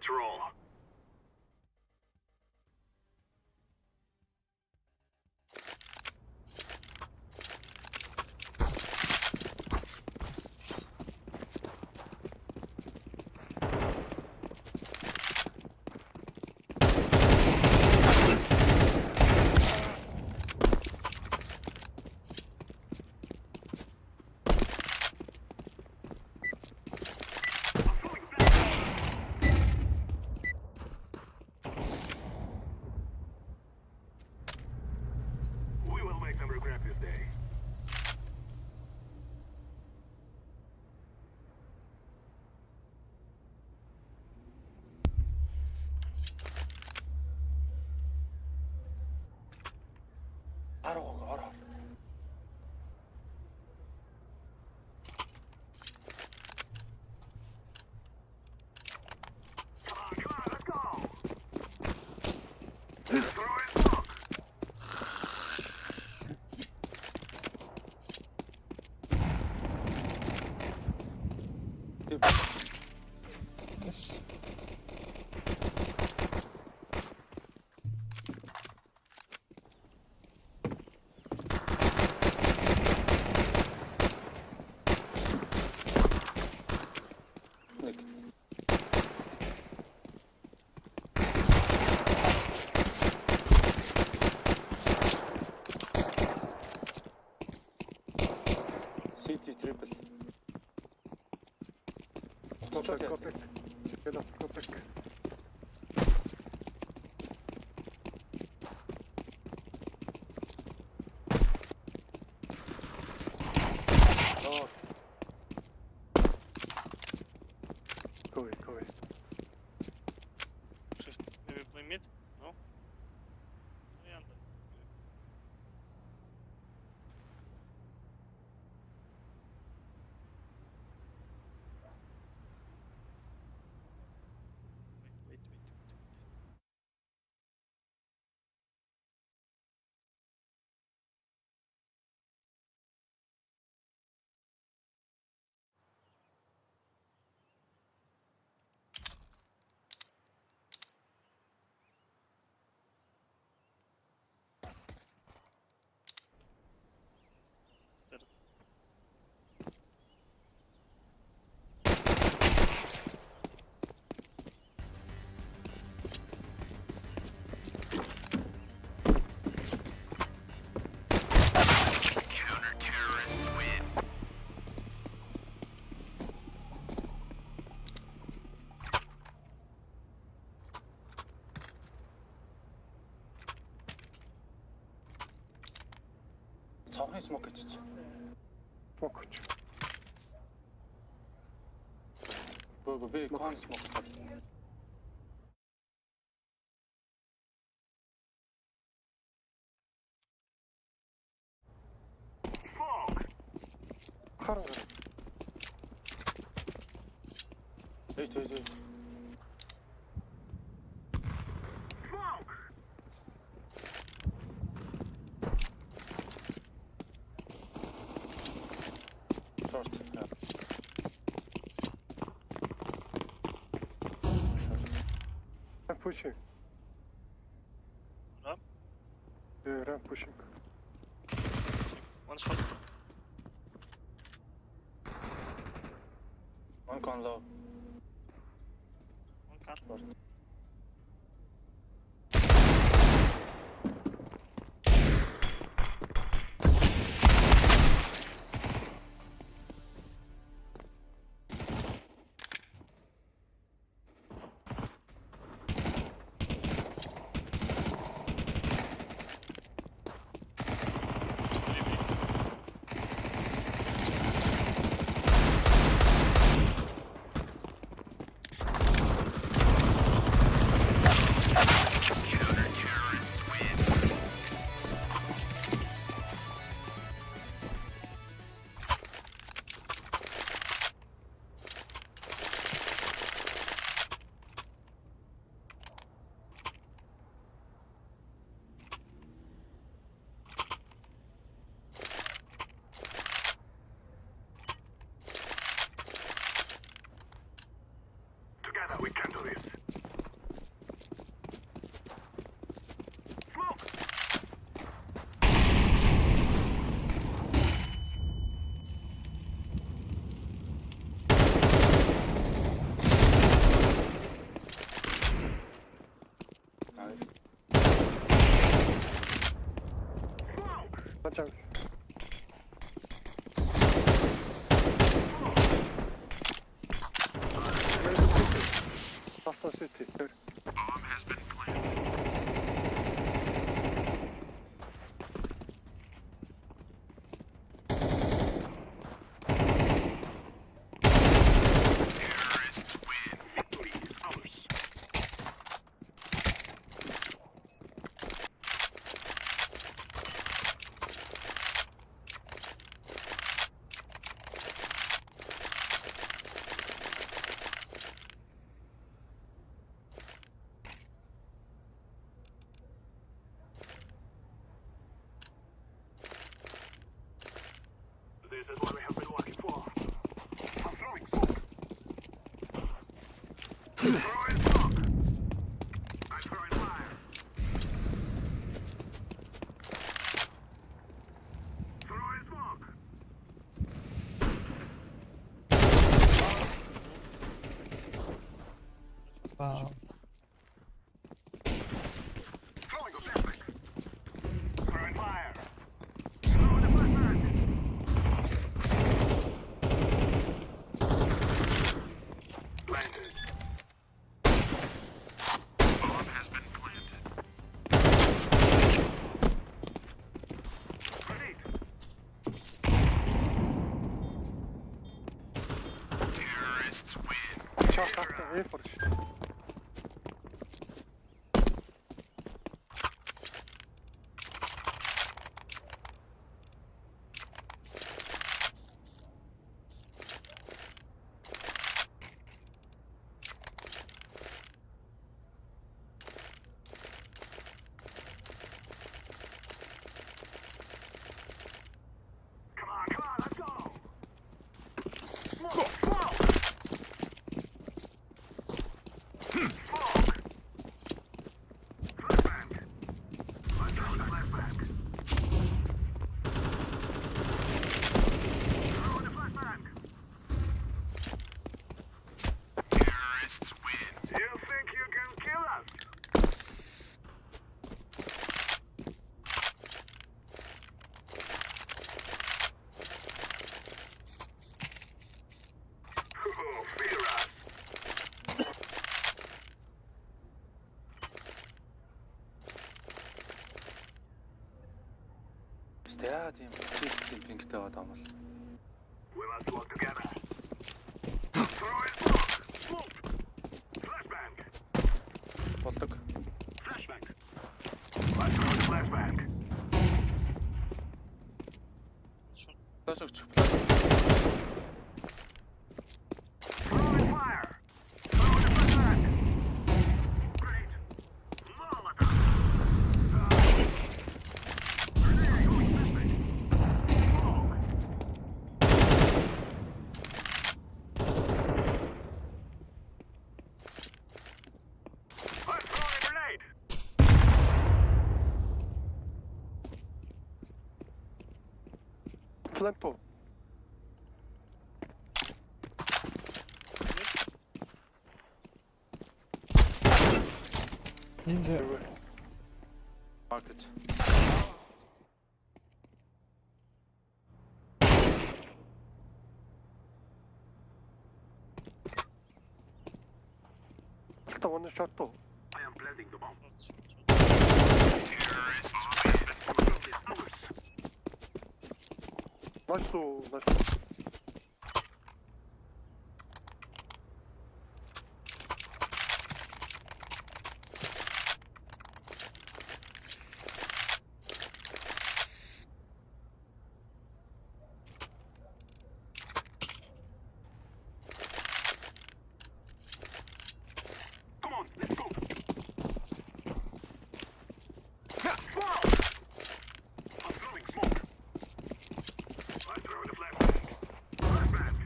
Let's roll. We will make them regret this day. Ор ор. Come on, come on, let's go. Throw in smoke. Yes. Нэг. CT triple. Go back, go back. Get up, go back. Oh, Go away, go away. Shift. Maybe play mid? No? Play under. Wait, wait, wait, wait, wait. Instead. Counter-terrorists win. Цонхны smoke хийчих. Smoke өгч. Бөө би con smoke хийх. Smoke. Хар хар. Wait, wait, wait. Smoke. Short. Yeah. Short. Ramp pushing. Ramp? Yeah, ramp pushing. One shot. One con low. One car. Short. Maybe. Jungle. Last one city. There. Bomb has been planted. Terrorists win. Victory is ours. This is what we have been working for. I'm throwing smoke. Throwing smoke. I'm throwing fire. Throwing smoke. Wow. Throwing a flashbang. Throwing fire. Throwing a flashbang. Planted. Bomb has been planted. Grenade. Terrorists win. Short after A for shit. Come on, come on, let's go! Smoke, smoke! Smoke! Flashbang! I'm throwing a flashbang. Throwing a flashbang! Terrorists win. You think you can kill us? Oh, fear us! Бистэ яа тийм тийм пингтэй байгаа юм бол. We must work together. Throwing smoke! Smoke! Flashbang! Болдог. Flashbang. Let's throw the flashbang. Short. Доош өгчих. Throwing fire. Throwing the flashbang. Grenade. Molotov. Grenade. Throwing flashbang. Smoke. I'm throwing a grenade. Flamethrower. Ninja. Market. Last one short two. I am planting the bomb. Short, short, short. Terrorists win. Ours. Nice two, nice two. Come on, let's go. Smoke! I'm throwing smoke. I'm throwing a flashbang. Flashbang.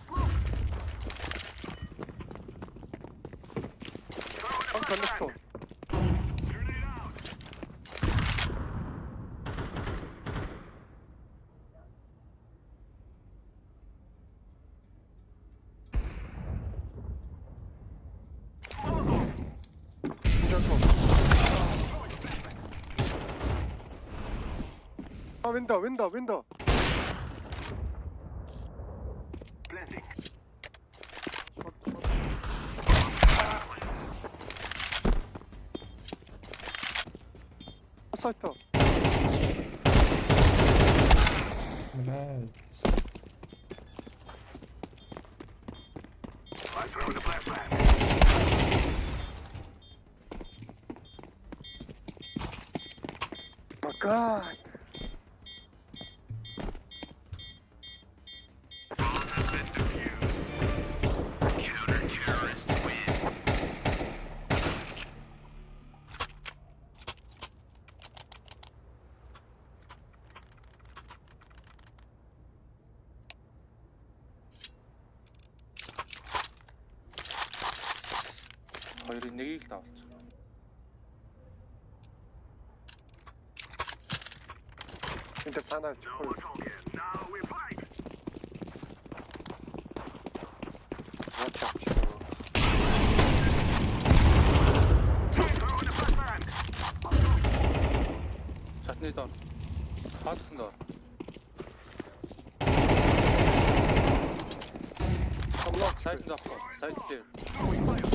Smoke. Throwing a One flashbang. connector. Grenade out. Molotov. Jungle. Window, window, window. Planting. Short, short. Side door. Блядь. I'm throwing the flashbang. My God. Хоёрын нэгийг л давалж. Энэ дээр цаанаа Now we're talking. Now we fight. Watch out. I'm throwing the flashbang. Шатны доор. Хаалцсан доор. Come lock. Сайд доохгүй. Сайд дээр. Throwing fire.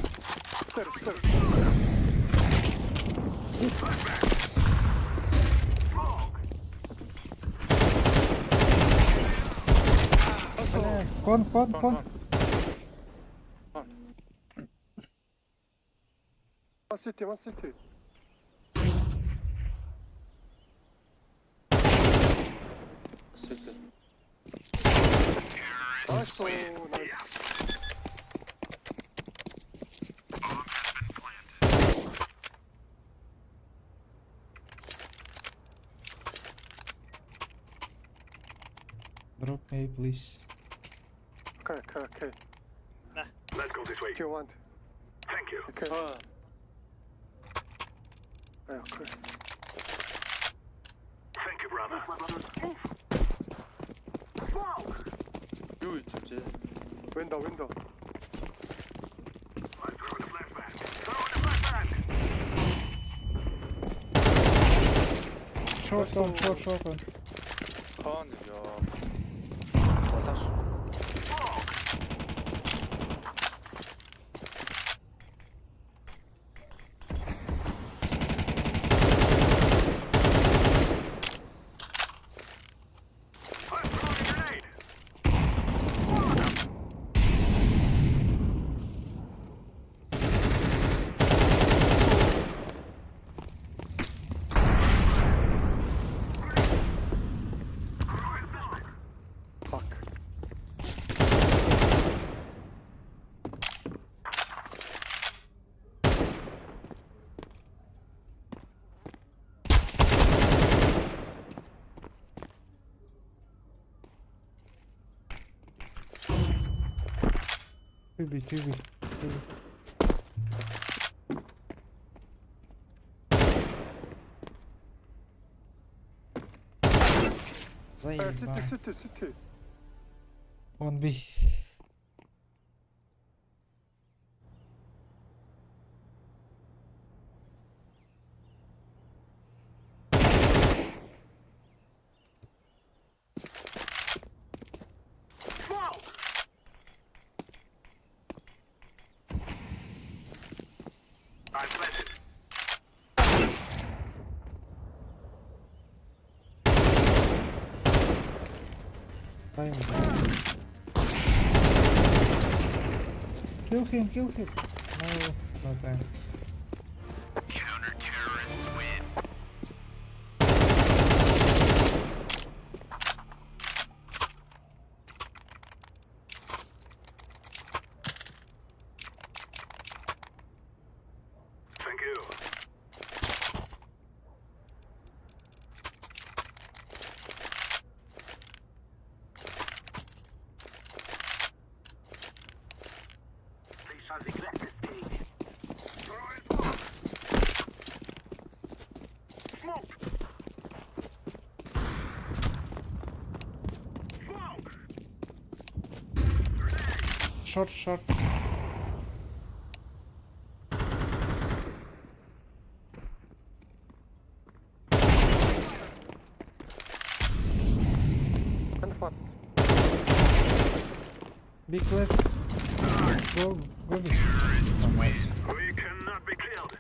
Stairs, stairs. Smoke. Бля, кон, кон, Кон кон. кон. Кон. One city, one city. Сэтэ. Nice, oh, nice. Drop me, please. Okay, okay, okay. Let's go this way. Do you want? Thank you. Okay. Аа. Okay. Thank you, brother. Move. Smoke. Юу ичвчээ? Window, window. I'm throwing the flashbang. Throwing the flashbang. Short on, short, short on. Кон ёо. Болоош. Smoke. I'm throwing a grenade. Throwing smoke. Fuck. 2B, 2B, 2B. City, Заебал. city, city. Он B. Smoke! I'm planted. Time. Kill him, kill him. No, no time. Thank you. They shall regret this day. Throwing smoke. Smoke. Smoke. Short, short. Big left. Go, go B. Oh, nice. We cannot be killed.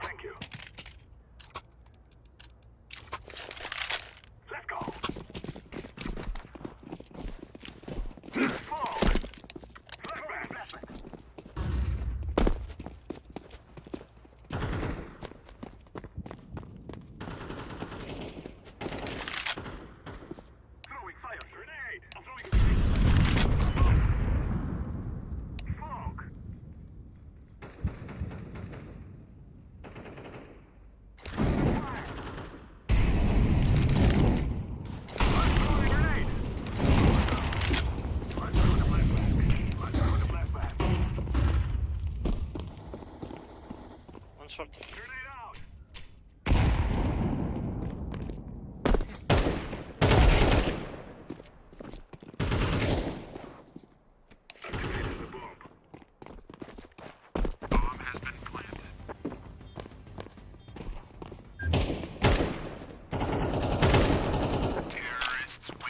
Thank you. Let's go. Smoke. Flashbang. Flashbang. Throwing fire. Grenade. I'm throwing a grenade. Smoke. Smoke. Fire. I'm throwing a grenade. Let's throw the flashbang. Let's throw the flashbang. One short. Grenade out. Activated the bomb. Bomb has been planted. Terrorists win.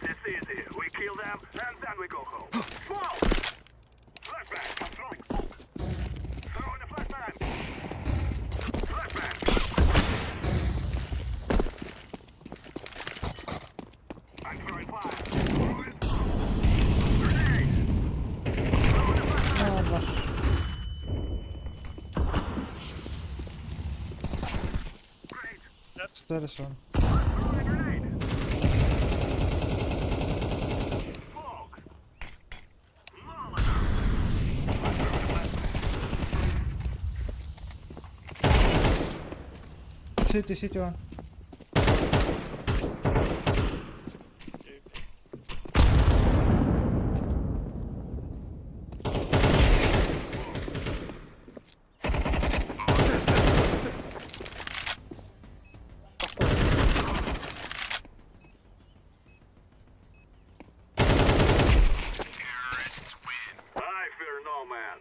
This is easy. We kill them and then we go home. Smoke! Flashbang! I'm throwing smoke. Throwing a flashbang! Flashbang! I'm throwing fire. Throwing smoke. Grenade! Throwing a flashbang! Ah, rush. Grenade! Stairs one. Throwing a grenade! Smoke! Molotov! I'm throwing a flashbang. City, city one. Okay. Terrorists win. I fear no man.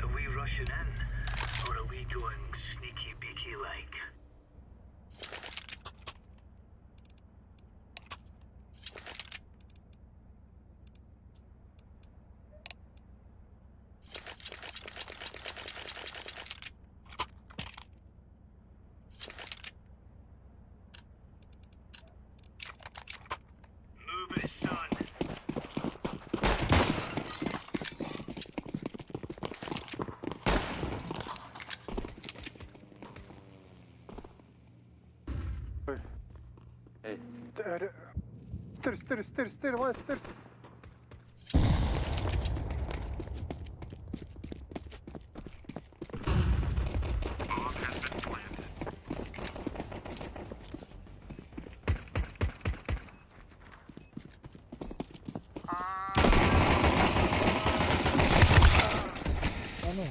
Are we rushing in, or are we going sneaky beaky like? Move it, son. Hey. Stairs, stairs, stairs, stairs, one stairs. Bomb has been planted. Ah, no, no.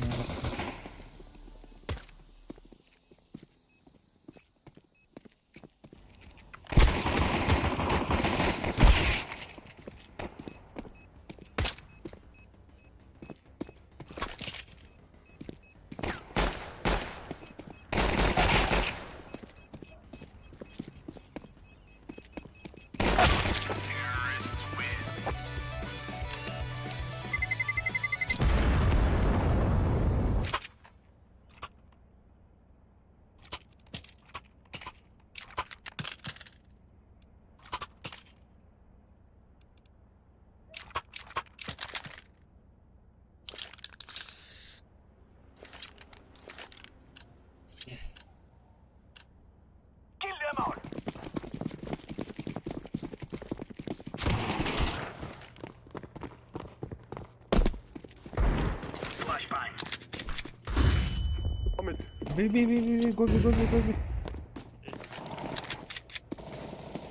B, B, B, B, B, go B, go B, go B.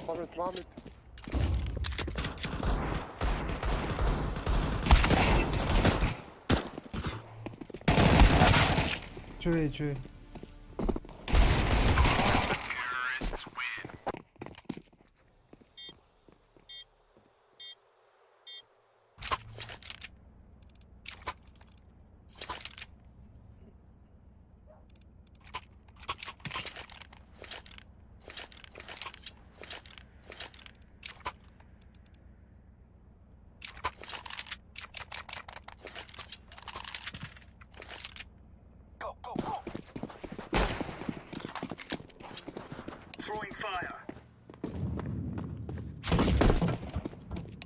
One mid, one mid. 2A, 2A. Terrorists win. Go, go, go! Throwing fire.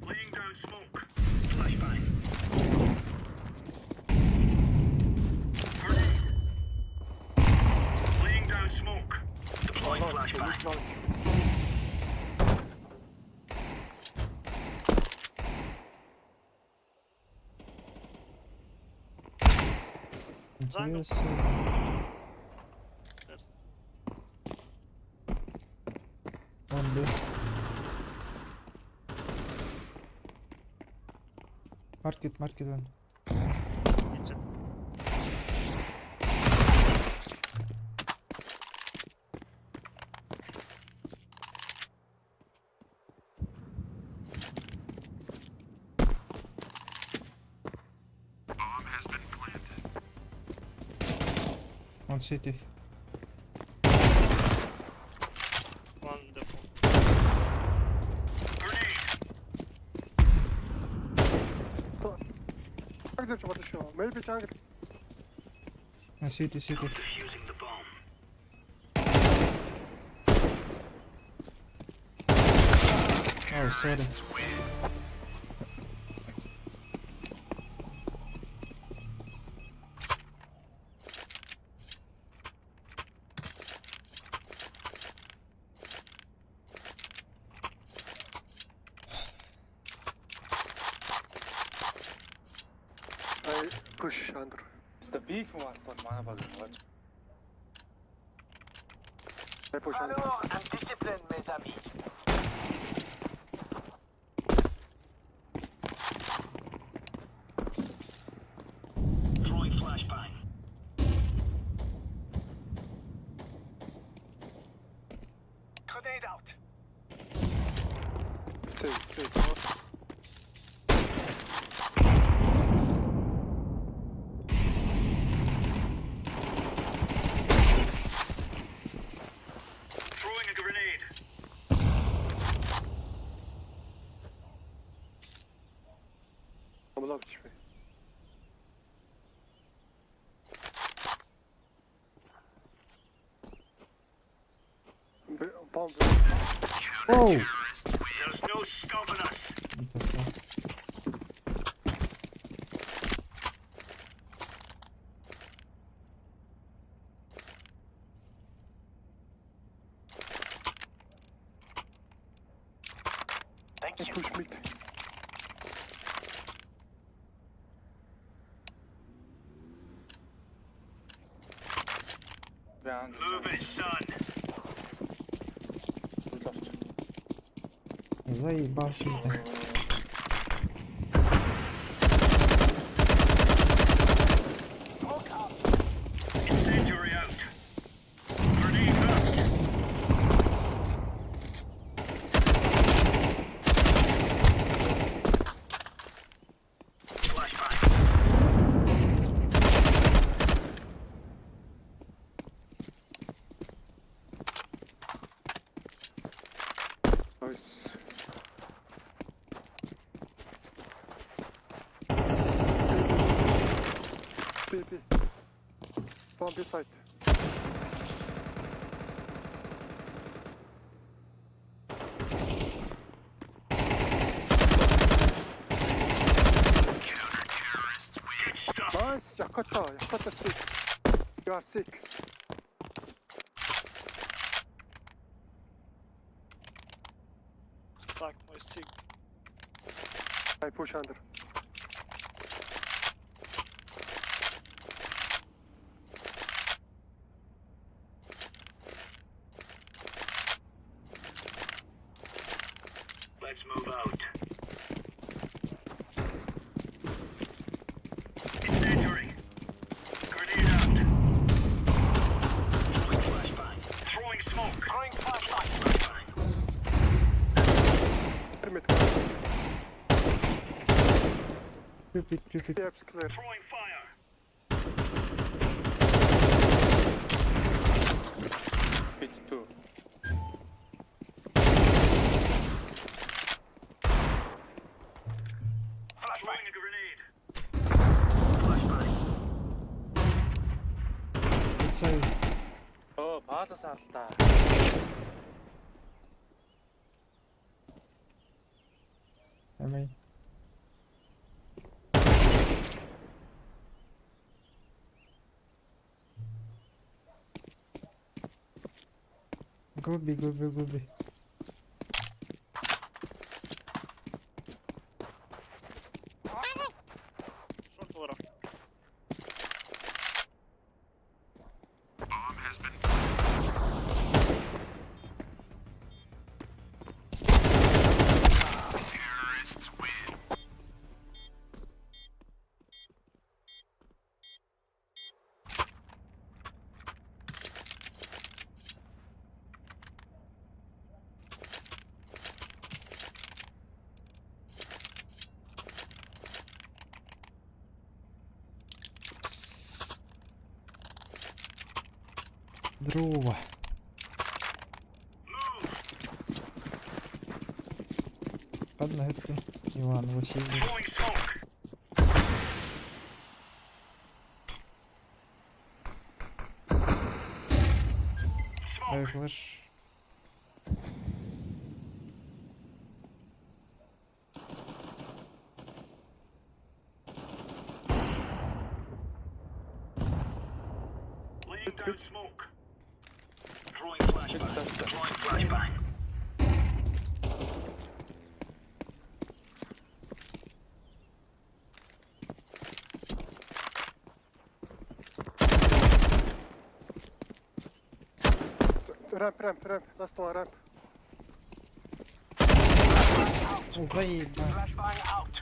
Laying down smoke. Flashbang. Grenade. Laying down smoke. Deploying Long, flashbang. long. Jungle. Yes. Stairs. One B. Market, market one. Kitchen. Bomb has been planted. One city. One default. Grenade. Jungle ч болно шүү. Maybe jungle. City, city. Defusing the bomb. Oh, sorry. Terrorists win. I push under. It's the big one, but манай баг юм. I push under. and discipline, mes amis. Throwing flashbang. Grenade out. Two, two. Throwing a grenade. I'm low HP. Bomb. Whoa! Terrorists win. There's no stopping us. What the fuck? Thank you. Push mid. Би аан Move it, son. орч. Заебавшись, да. Smoke out. Incendiary out. Grenade out. Flashbang. Nice. B, B. Bomb B site. Counter-terrorists win. Good stuff. Nice, Yakota, Yakota sick. You are sick. Suck my sig. I push under. Two pit, two pit. Apps clear. Throwing fire. Pit 2. Throwing a grenade. Flashbang. Inside. Оо, паалас арлаа. I mean. Go B, go B, go B. Short олорор. Bomb has been planted. Terrorists win. Дрова. Ладно, это Иван Васильевич. Throwing smoke. Дай Smoke. флеш. Laying down smoke. Throwing flashbang. Deploying flashbang. Ramp, ramp, ramp. Last one, ramp. Заебал. Flashbang out.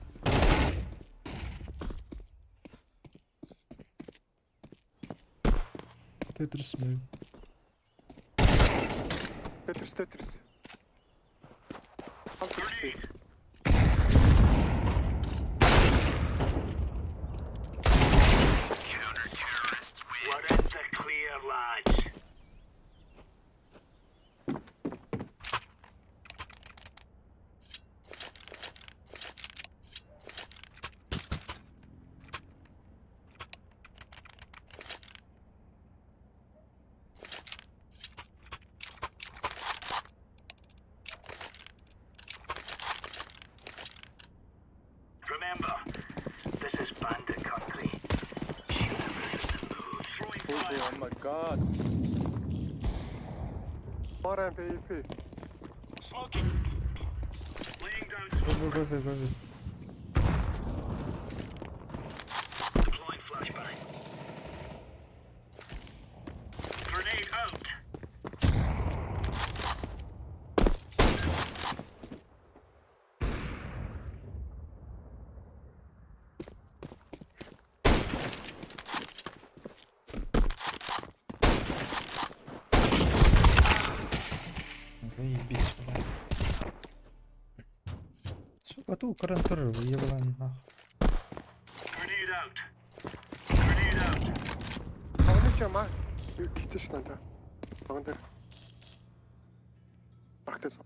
Тетрис мой. Tetris, Tetris. Grenade. Counter terrorists win. We're in the clear, lads. Remember, this is bandit country. Shoot everything that moves. Throwing Go fire. oh my god. One ramp AWP. Smoking. Laying down smoke. Go, go, go, go, go. Deploying flashbang. Grenade out. Заебись, бля. Сука, ту карантур выебала нахуй. Grenade out. Grenade out. Багны ч юм аа. Китэж надаа. Баган дээр. Багтээс.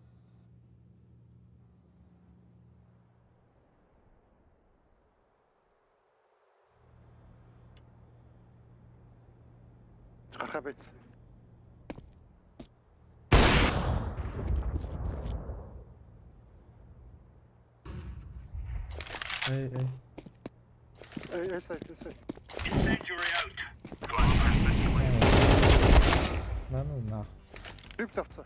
Гарахаа байц. Эй, эй. Эй, эй, сай, эй, сай. Incendiary out. Bomb has been planted. Да ну нахуй. Рип тавцаа.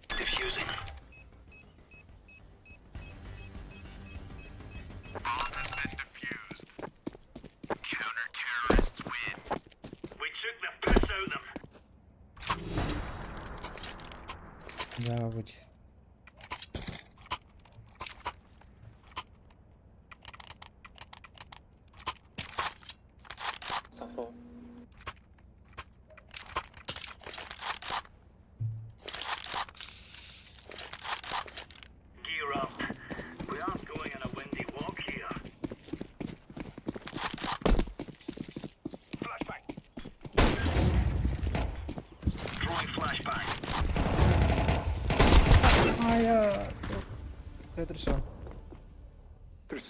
Defusing. Bomb has been defused. Counter terrorists. Хаалаабыт. Сахо. Gear up. We aren't going on a windy walk here. Flashbang. Throwing flashbang. Айа! Tetris on. Тэрс.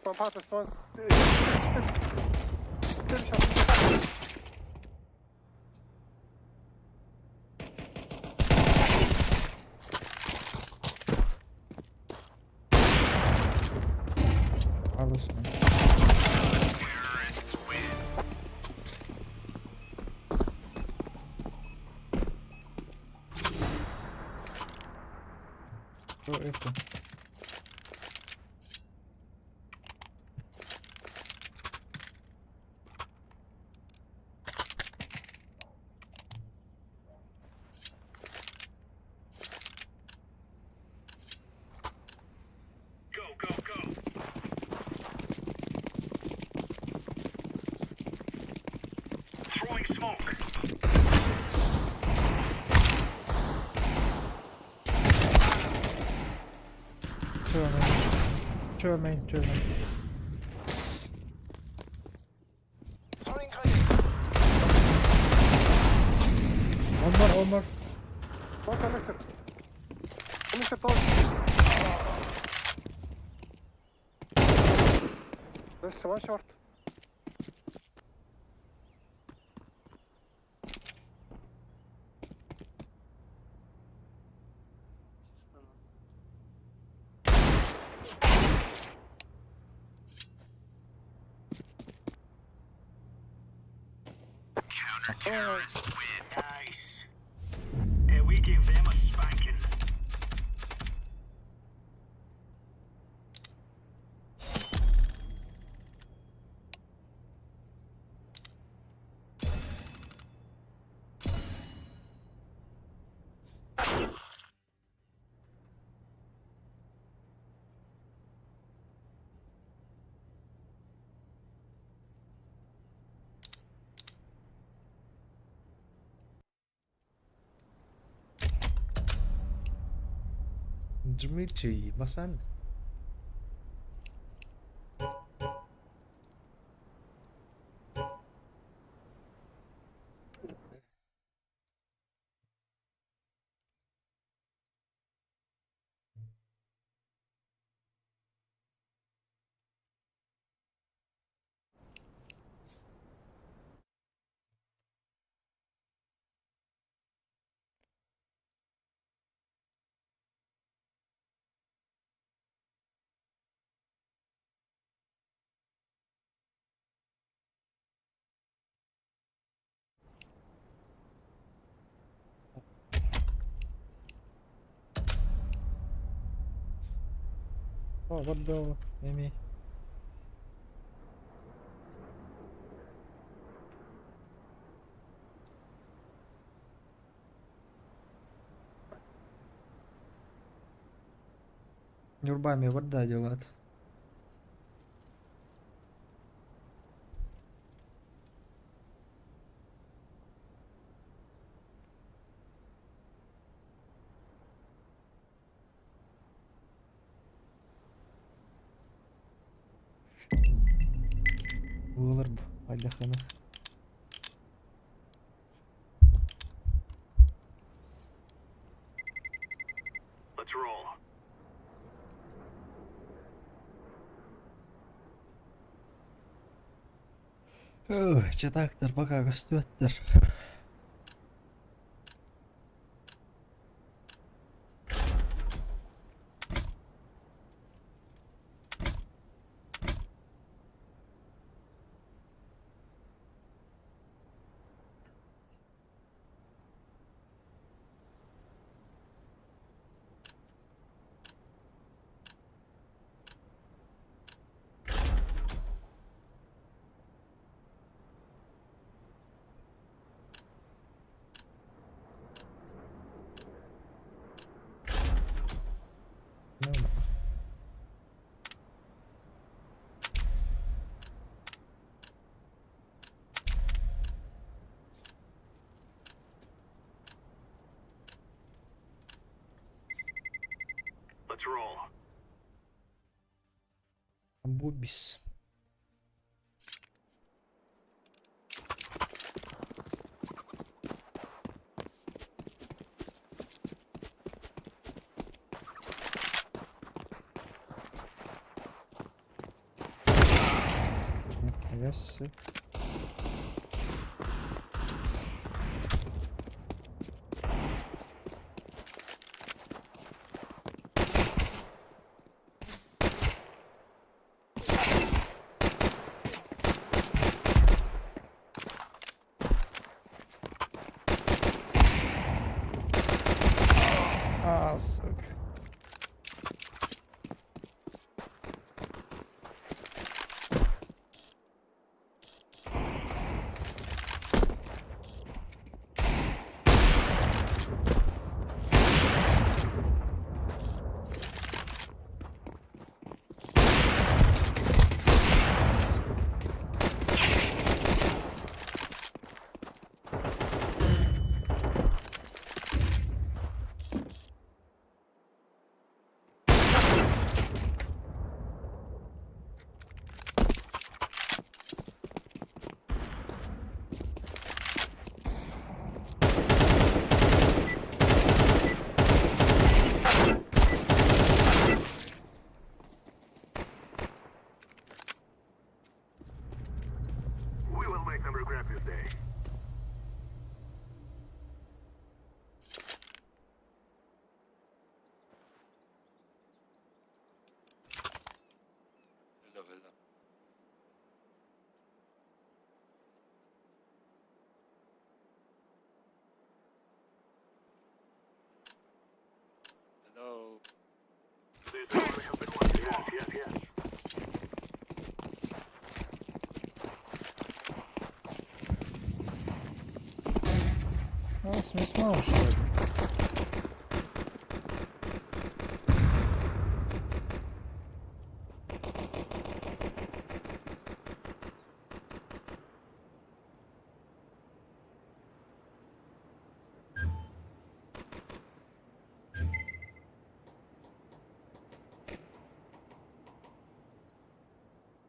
One pass, one. Тэр шат. Алыс. Terrorists win. Go F. Go, go, go. Throwing smoke. Two main. Two main, two main. Throwing grenade. One more, one more. One connector. Connector down. There's one short. Counter-terrorists win. Nice. Hey, we gave them a spanking. Dmitry Masan. Oh, what the Amy? Нюрбами вода делат. Буолар бу, айдахана. Let's roll. Чатактар пока көстүөттөр. Let's roll. Бубис. Нихуя себе. А, сука. We will make them regret this day. Villa, villa. Hello. This is what we have been waiting for. Yes, yes, yes. А, смесь мало, что ли?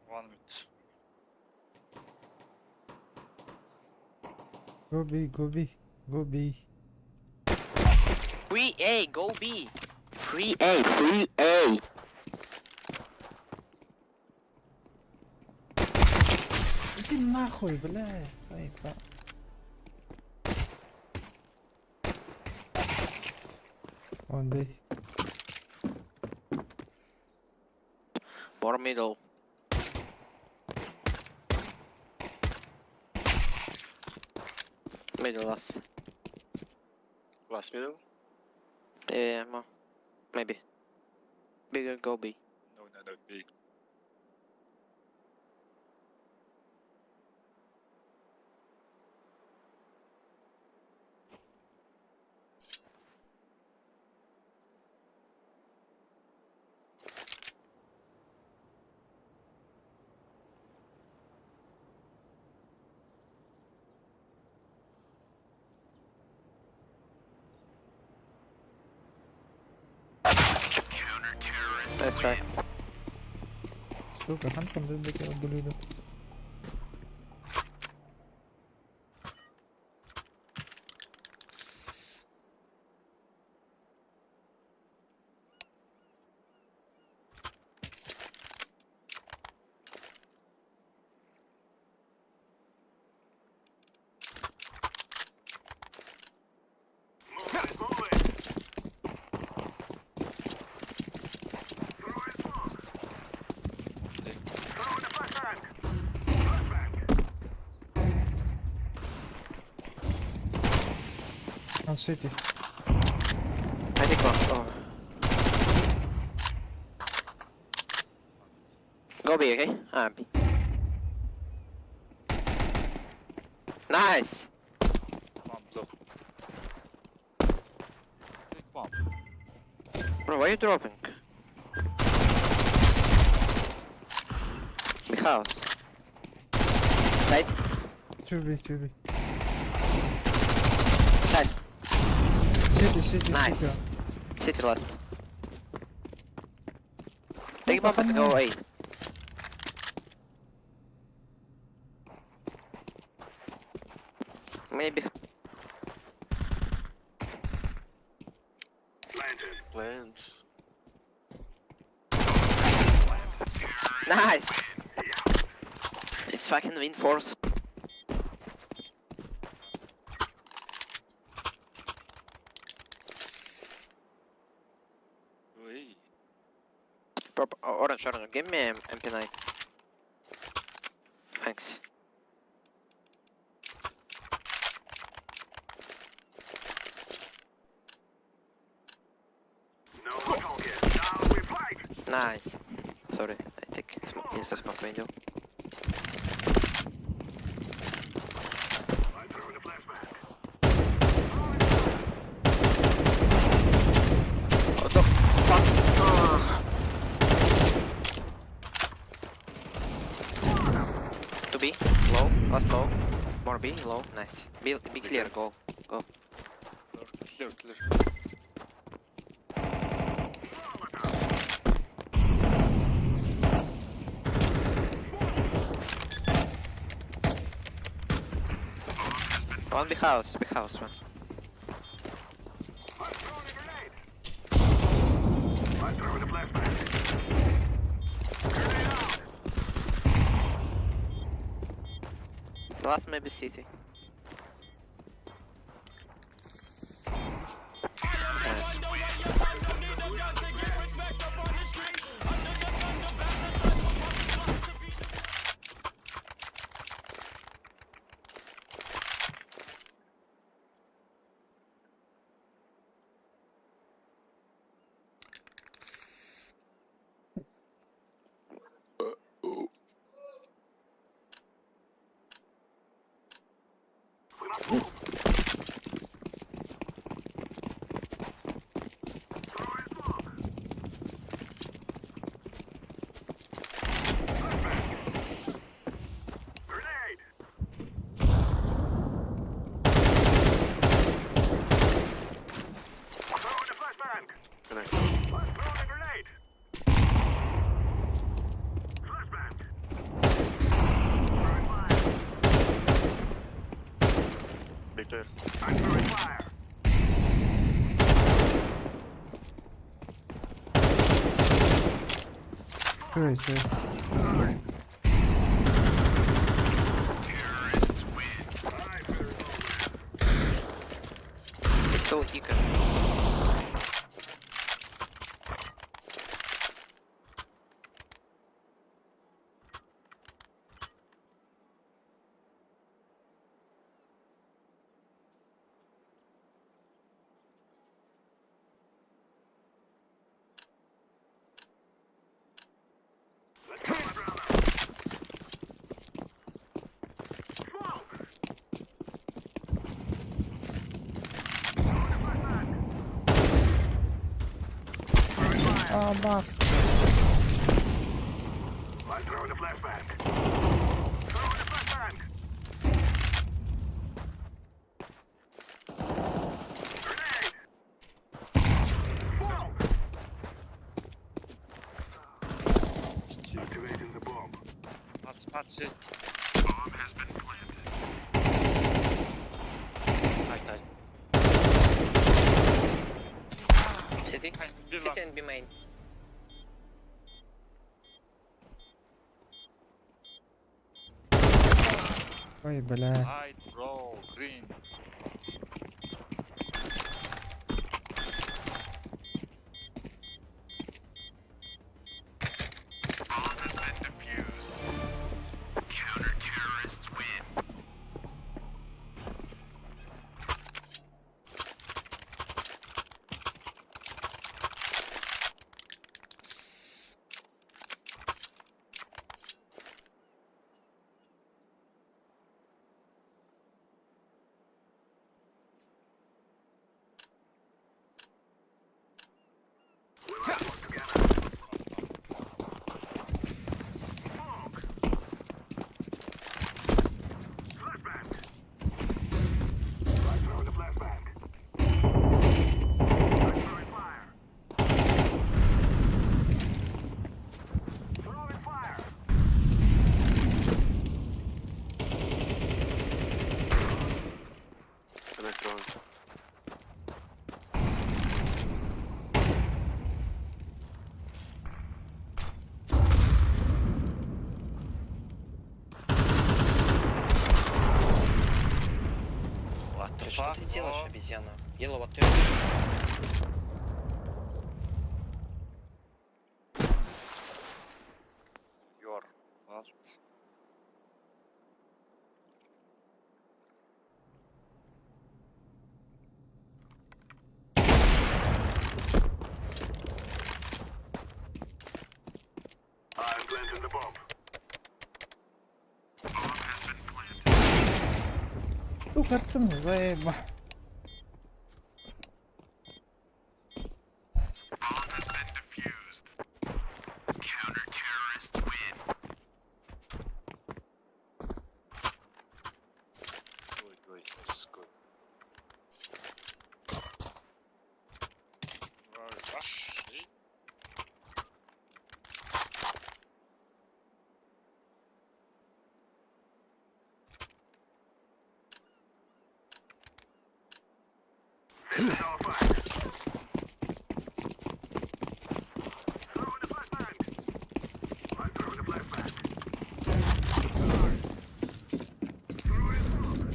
1 minute. Go B, go B, go B. 3A, go B. 3A, 3A. Иди нахуй, блядь, заебал. One B. More middle. Middle last. Last middle? Yeah, more. Maybe. Bigger go B. No, B. Counter-terrorists Nice try. win. Сука, хантан выбить блюдо. Move it, move it. Throw in smoke. Throw in the flashbang. Flashbang. On city. I think one. Oh. Go B, okay? Ah, B. Nice! Bomb block. Take bomb. Bro, why are you dropping? Big house. Side? 2B, 2B. Side. City, city, Nice. city. City last. Take bomb and go A. Maybe. Planted. Plant. Nice! It's fucking wind force. Ой. Purple, orange, orange, give me MP9. Thanks. No more talking. Now we fight. Nice. Sorry, I take smoke, insta smoke window. I'm throwing a flashbang. What the fuck? Ah. To B, low, last low. More B, low, nice. B, B clear, go, go. Clear, clear. One B house, B house one. I'm throwing a grenade. I'm throwing a flashbang. Grenade out. Last maybe city. Nice. We must move. Throwing smoke. Flashbang. Grenade. Throwing a flashbang. Connect. I'm throwing a grenade. Flashbang. Throwing fire. Big clear. I'm throwing fire. Crazy. Terrorists win. I better know It's so eager. Let's go, my brother. Smoke. Throwing a flashbang. Throwing fire. А, бас. I'm throwing a flashbang. Throwing a flashbang. Grenade. Smoke. Activating the bomb. Pass, pass. Bomb has been planted. Nice, nice. City? Bir City and B main. Ой, бля. Hide, bro, green. Bomb has been defused. Counter terrorists win. Что ты Fuck делаешь, off. обезьяна? Yellow, what you Your fault. I'm planting the bomb. Bomb has been planted. Сука, ты заеба. Bomb has been defused. Counter terrorists win. Good, good, it's good. Rush, eh? This is our fight. Throwing a flashbang. I'm throwing a flashbang. Throwing smoke.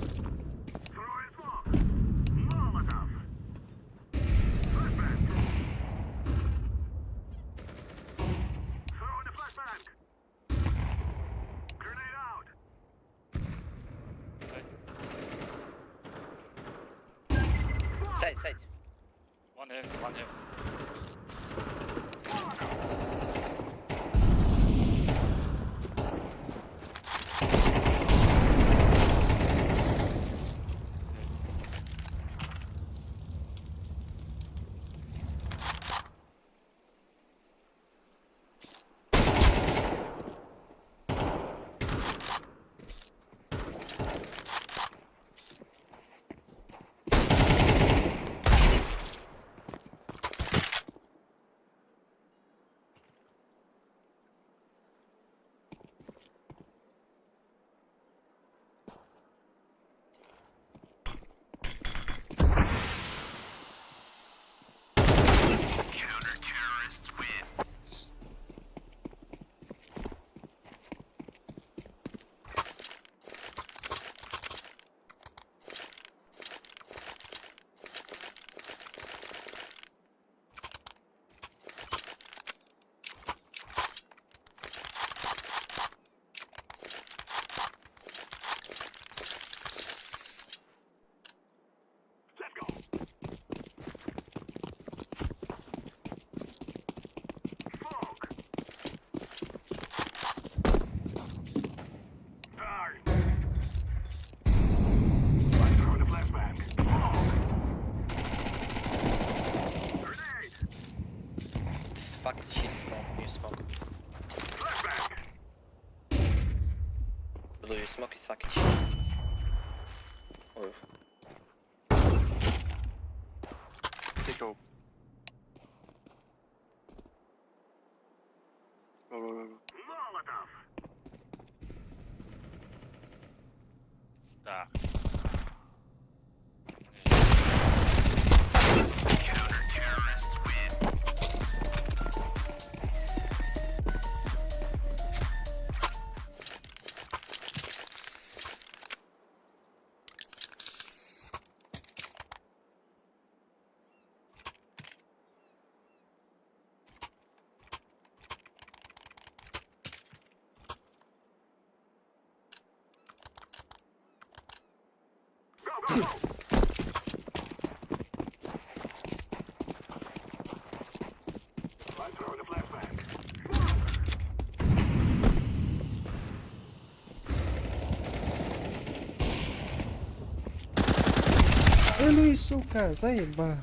Throwing smoke. Molotov. Flashbang. Throwing a flashbang. Grenade out. Side, side. One here, one here. Counter terrorists win. Let's go. Smoke. Darn. I'm throwing a flashbang. Smoke. Grenade. This fucking shit smoke. You smoke. Flashbang. Blue, your smoke is fucking shit. Oh. Take go. Go, go, go, go. Molotov. Star. Counter terrorists win. Go, go, go. I'm throwing a flashbang. Эй, сука, заеба.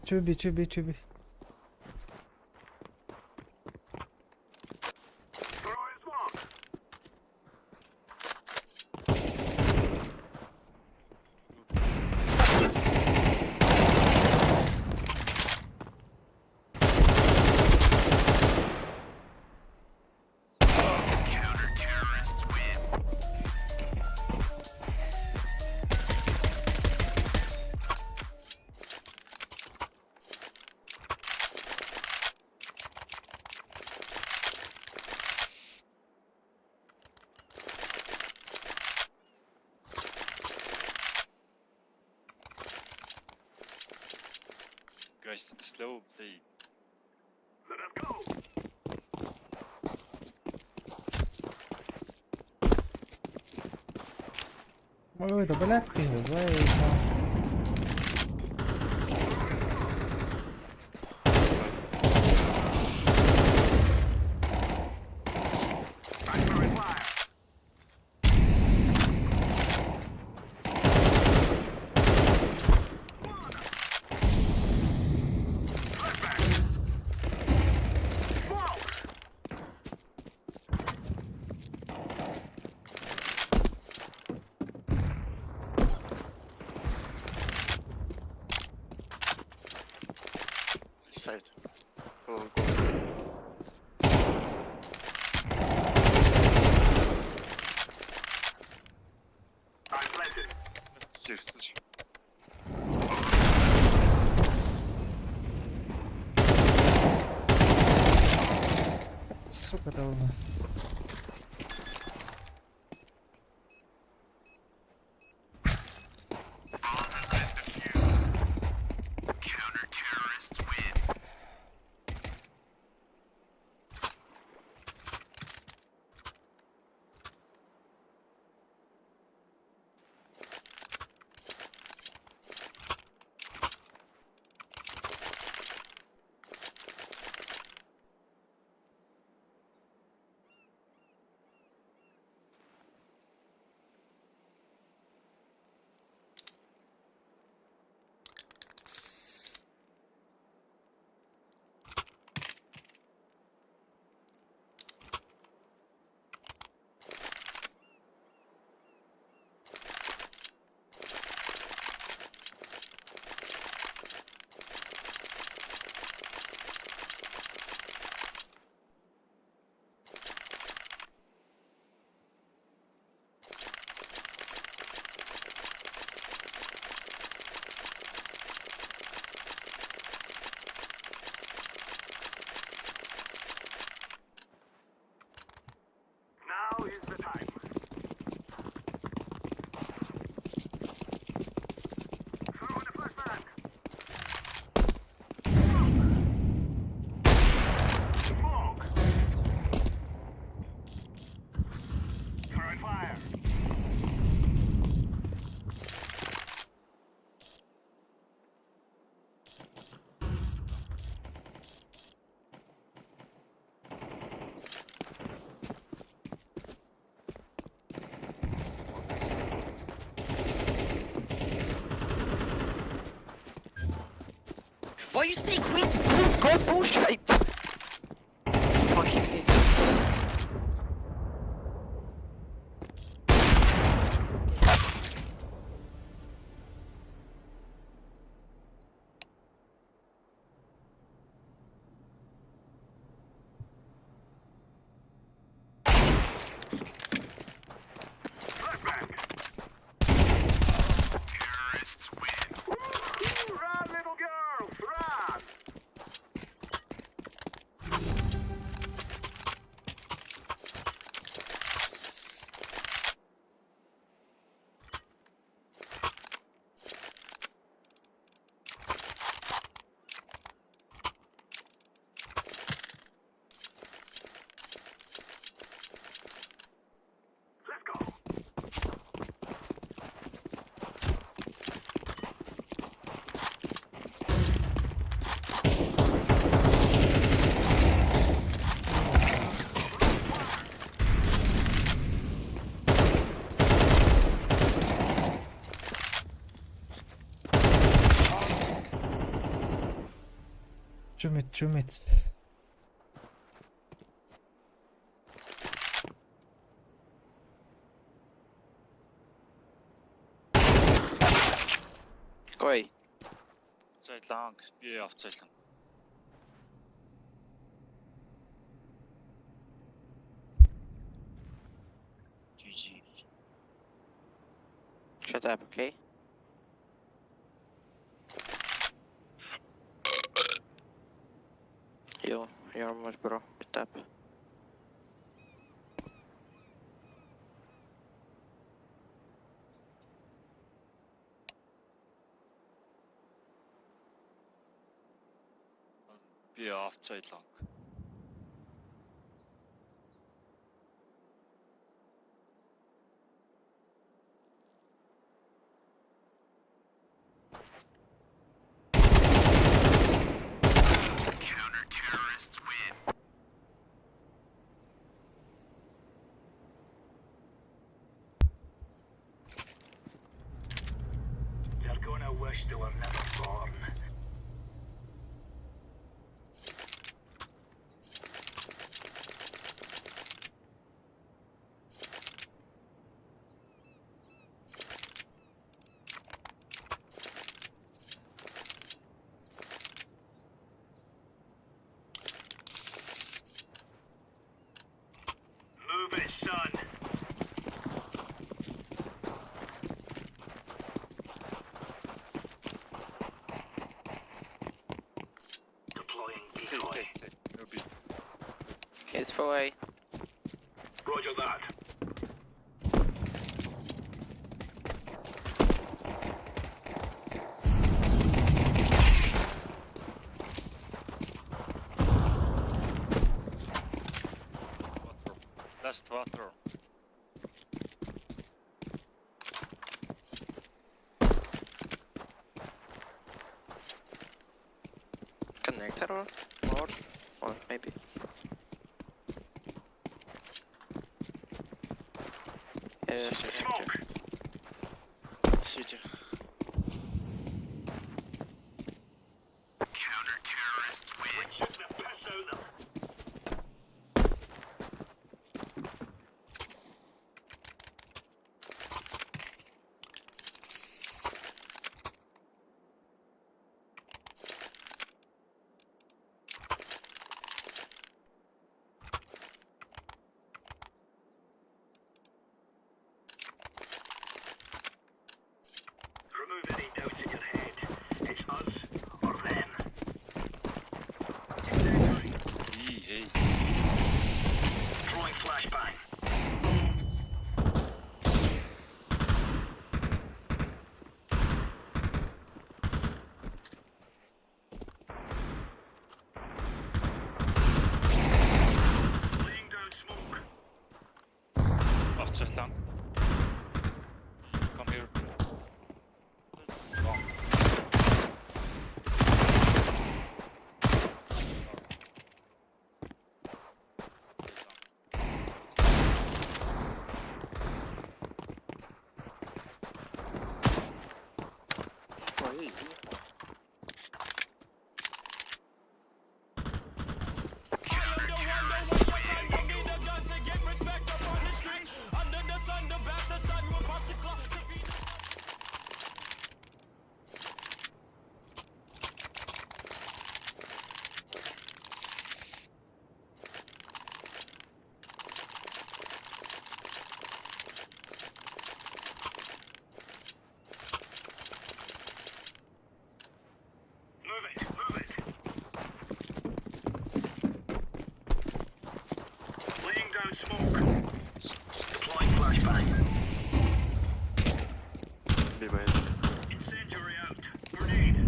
Чуби, чуби, чуби. Throwing smoke. Counter terrorists win. Guys, slow play. Let us go. Ой, да блядь, ты, заебал. I'm throwing fire. Flashbang. Smoke. Side. Go, go. I'm planted. Сир, Сука, давно. Counter terrorists win. Now is the time. Throw in the flashbang. Smoke. Throwing fire. Why you stay green? Please go push! I... Fucking idiots. Flashbang. Terrorists win. Woo-hoo! Run, little girls, run! Let's go. Two mid, two mid. Go away. Зайлан. Би авцайлан. GG. Shut up, okay? You, you're much bro. Shut up. B outside long. Counter terrorists win. They're gonna wish they were never born. Move it, son. Deploying C, decoy. C, C. No B. He's full A. Roger that. Water. Last water. Connector or more? Or maybe. Yeah, Smoke. City. Counter terrorists win. We took the piss out of them. Remove any doubts in your head. It's us or them. Incendiary. E, hey. Throwing flashbang. Laying down smoke. Outside long. Come here. Long. Counter terrorists win. Move it, move it. Laying down smoke. Deploying flashbang. B by Incendiary out. Grenade.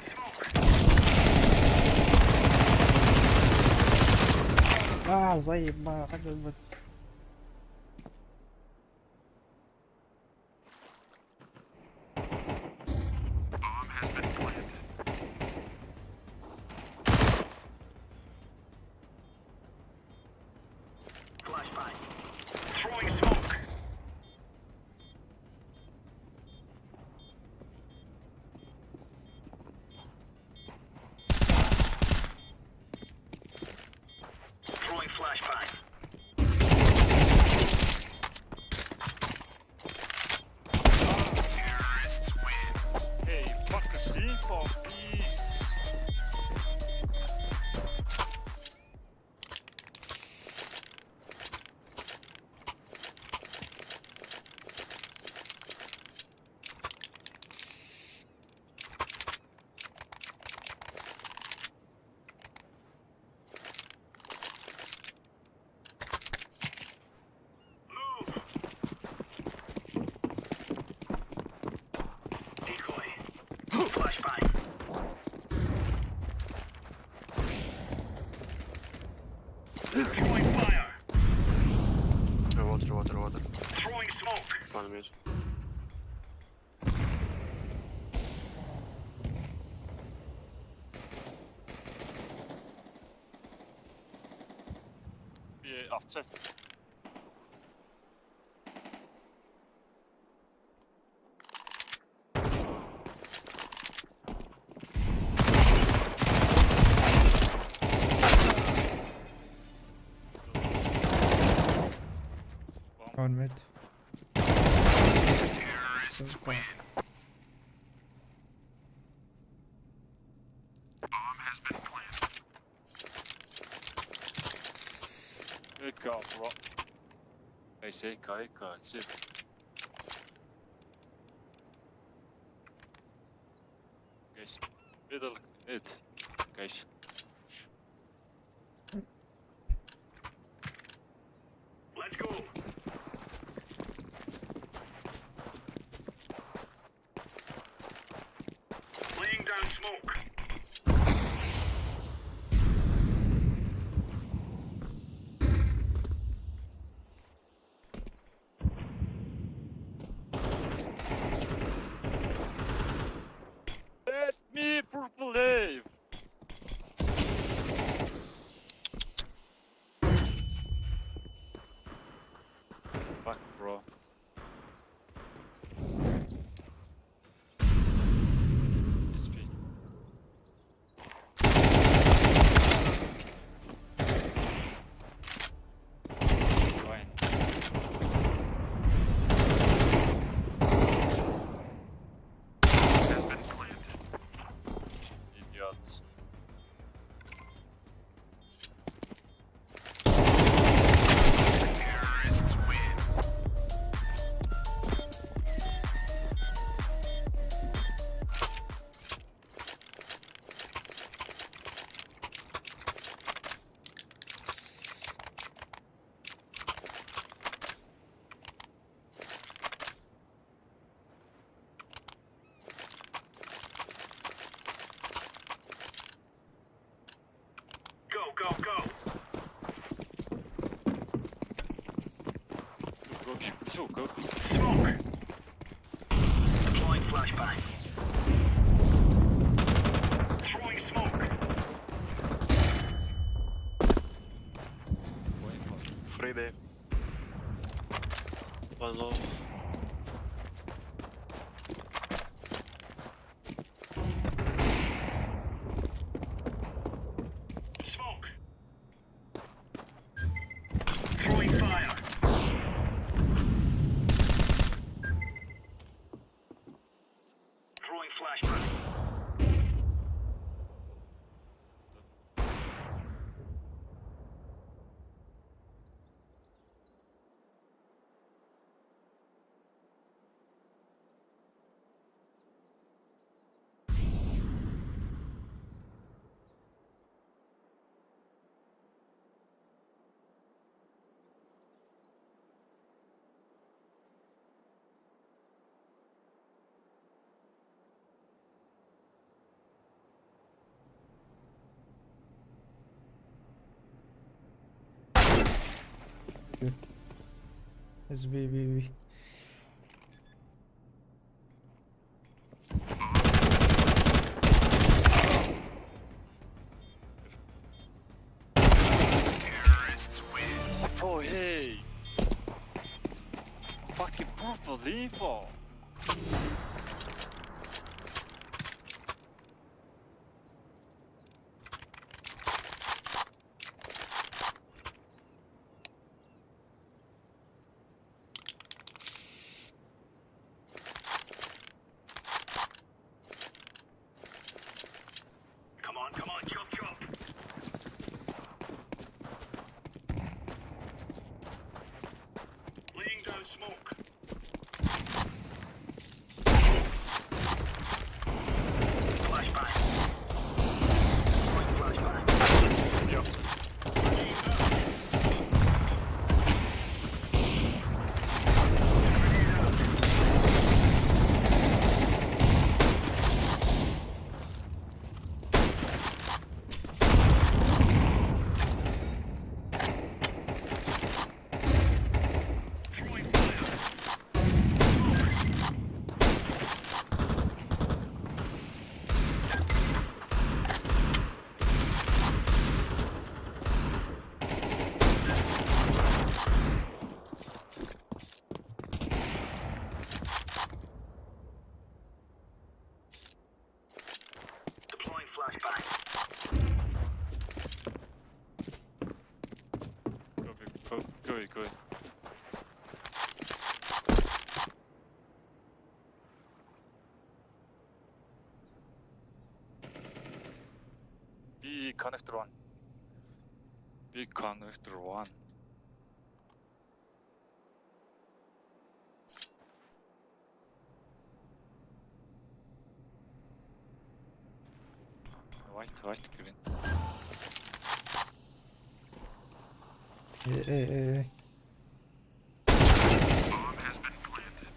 Smoke. А, заеба, как это будет? Bomb has been planted. Flashbang. Throwing smoke. Throwing flashbang. flashbang. Throwing fire. Water, water, water. Throwing smoke. One mid. B outside. One mid. Terrorists So win. far. Bomb has been planted. Good job, bro. Guys, AK, AK, it's it. Guys, middle, mid. Guys. Let's go. Laying down smoke. Let me purple wave. Fuck, bro. It's B. Fine. Has been planted. Idiot. Terrorists win. Go, go, go. Go B, blue, go B. Smoke. Deploying flashbang. Throwing smoke. Going for Three B. One low. Smoke. Throwing fire. Throwing flashbang. Good. It's B, B, B. Terrorists win. Bro, hey! Fucking purple info! Come on, come on, chop, chop. Laying down smoke. Go, go. B connector one. B connector one. White, white, green. Э, э, э, э. Bomb has been planted.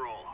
roll.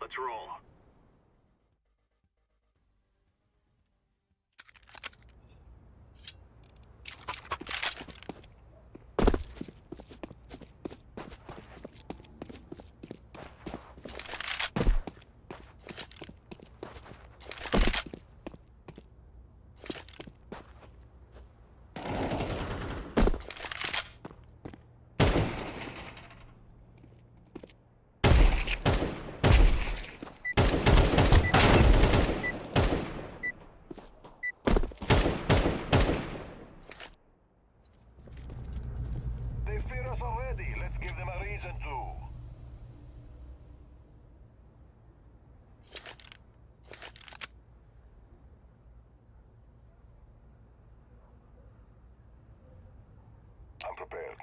Let's roll. They fear us already. Let's give them a reason to. I'm prepared.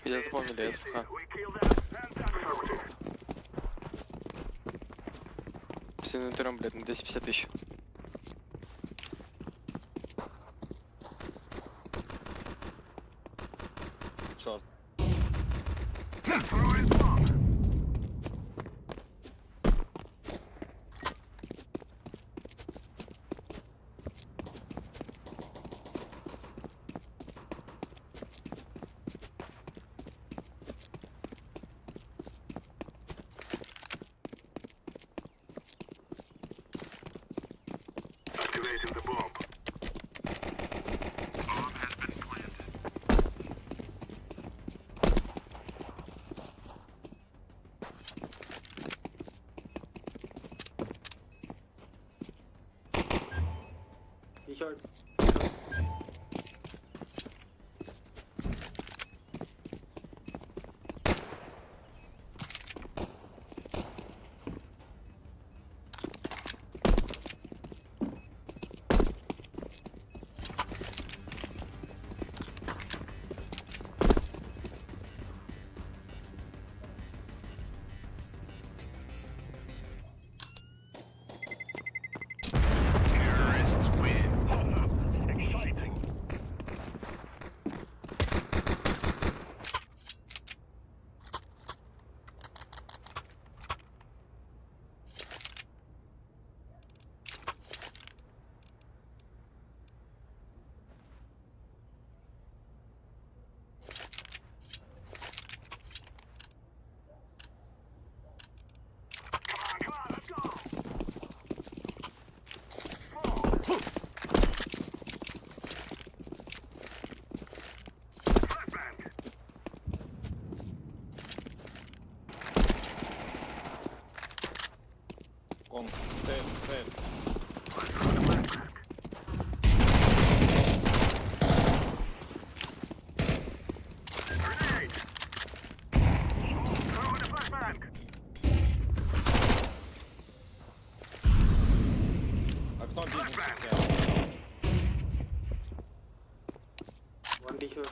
Меня запомнили СФХ. We kill them and then we С инвентарем, блядь, на 250 тысяч. Short. Throwing bomb. Activating the bomb. Bomb has been planted. Terrorists win. Exciting. Come on, come on, let's go. Smoke. Flashbang. Кон. Сейф, сейф. Grenade! Throwing a flashbang! Окно бизнес.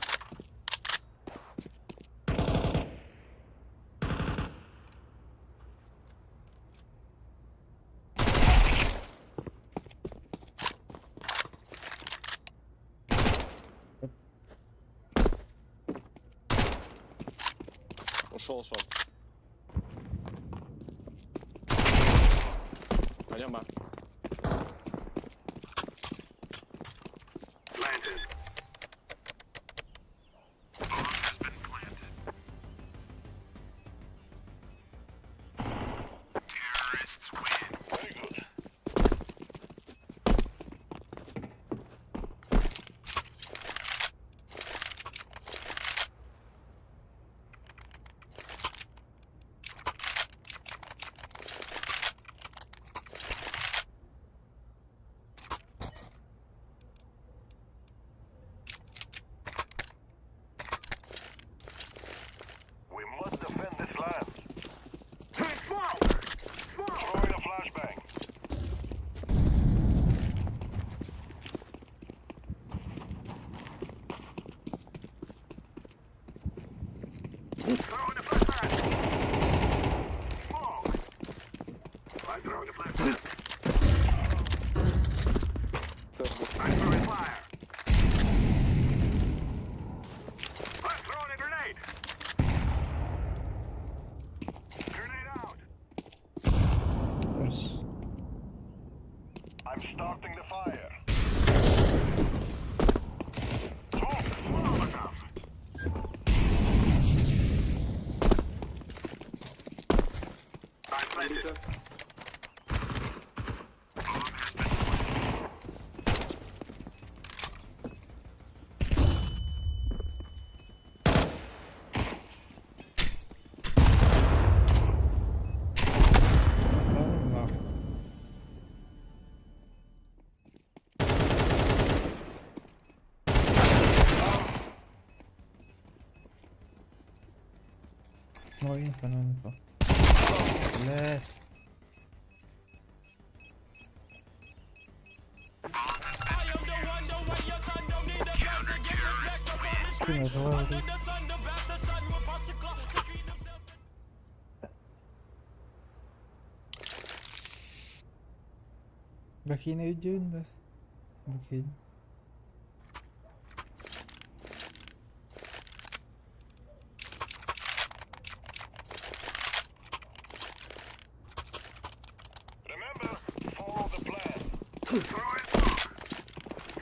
Ушел шот. Пойдем, а. Let's defend this land. Smoke! Smoke! Throwing a flashbang. Throwing a flashbang. Smoke! I'm throwing a flashbang. I'm throwing fire. I'm throwing a grenade. Grenade out. There's I'm starting the fire. Smoke! Molotov! I'm planted. down нахуй. No info, no info. Блять. Кинь, давай, давай. Бахина өйдүүн да. Бахин. Remember, follow the plan. Throw in smoke.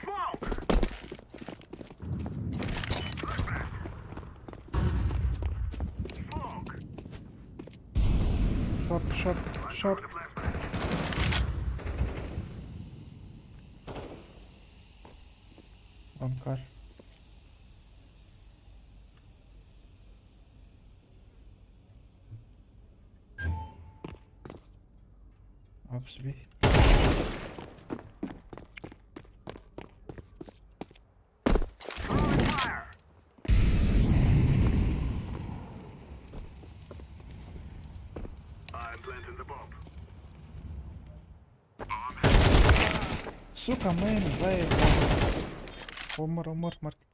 Smoke! Smoke! Шорт, шорт, шорт. Анкар. Апсби. Throwing fire! I'm planting the bomb. Сука, мейн заебал. Омар, омар, маркет.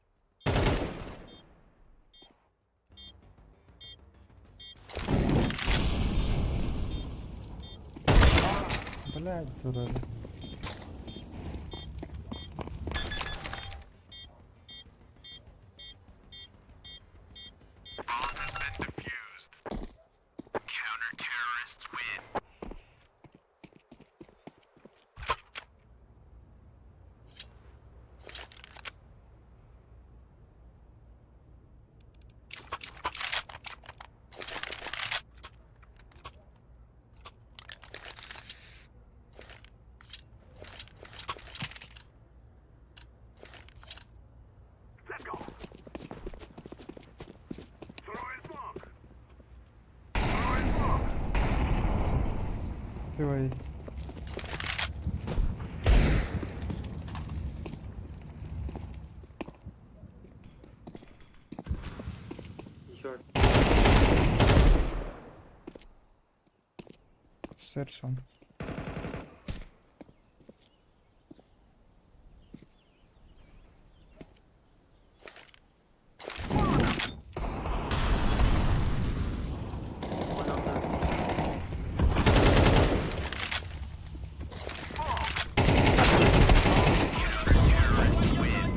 Блядь, дура. Bomb has been defused. Counter-terrorists win. Let's go. Throw in smoke. Throw in smoke. Давай. Еще. Серсон. One under. Counter-terrorists win.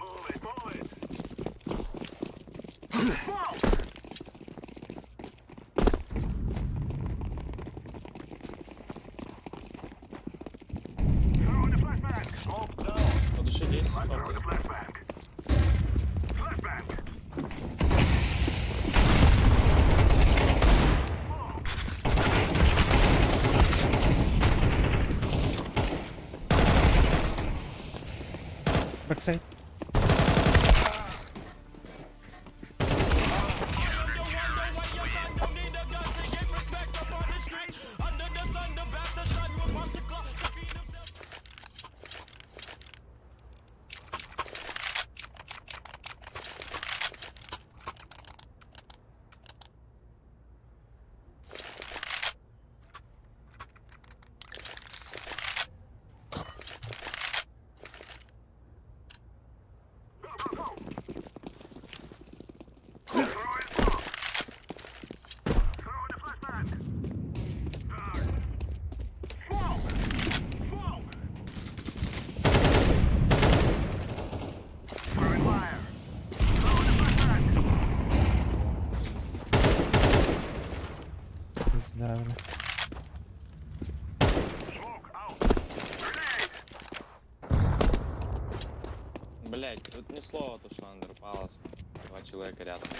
Move it, move it. Smoke! Throwing a flashbang. Smoke down. I'm throwing a flashbang. Flashbang. Backside. Go, go, go! Throwing smoke! Throwing a flashbang! Dark! Smoke! Smoke! Throwing fire! Throwing a flashbang! Пизда, бля. Smoke out! Grenade! Блять, тут ни слова, то что Андер Палас. Два человека рядом было.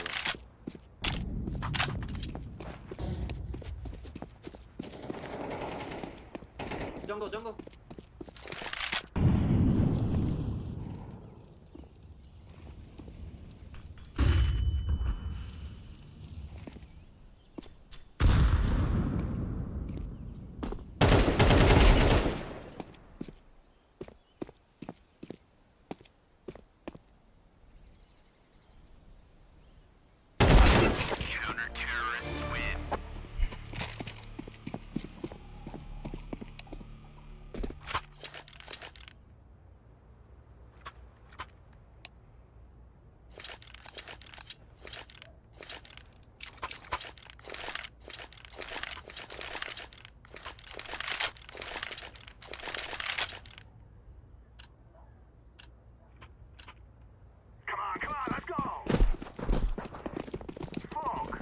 Jungle, jungle. Counter terrorists win. Come on, come on, let's go! Smoke!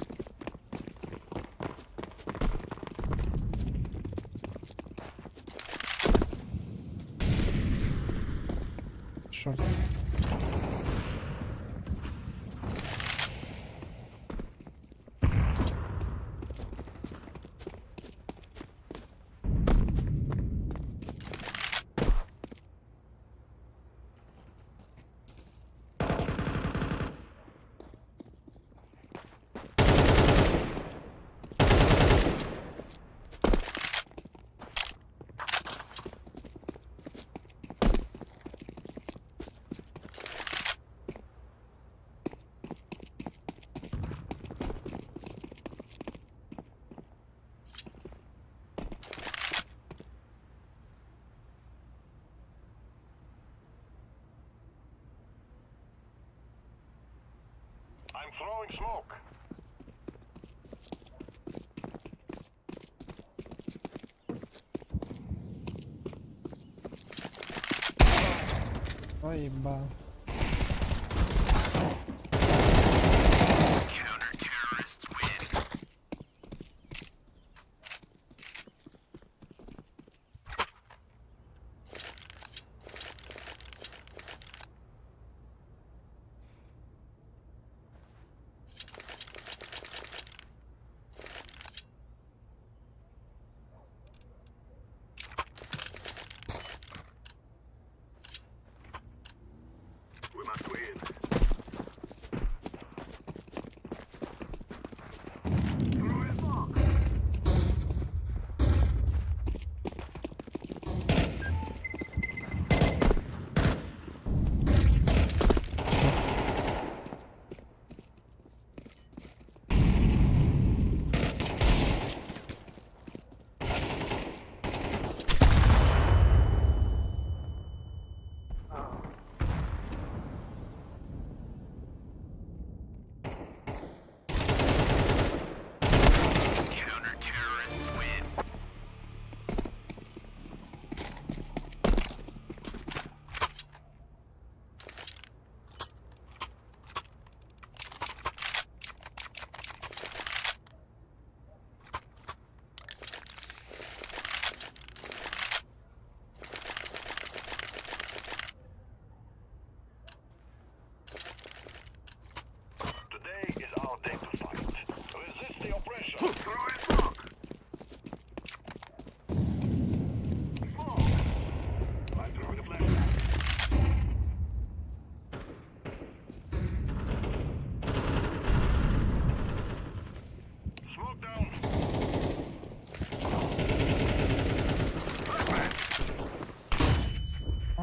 Short. I'm throwing smoke. Ой, ебал. Counter terrorists win. We must win.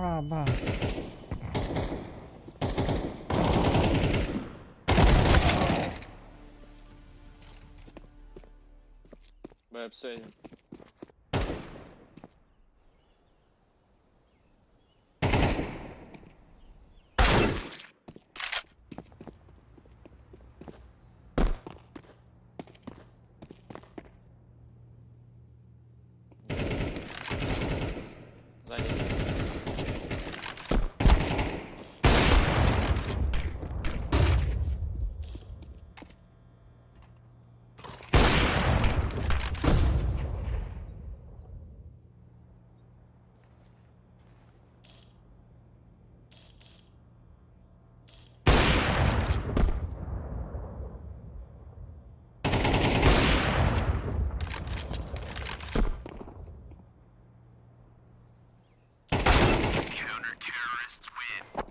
А, бас. Б, обсейден. Сзади. Counter terrorists win.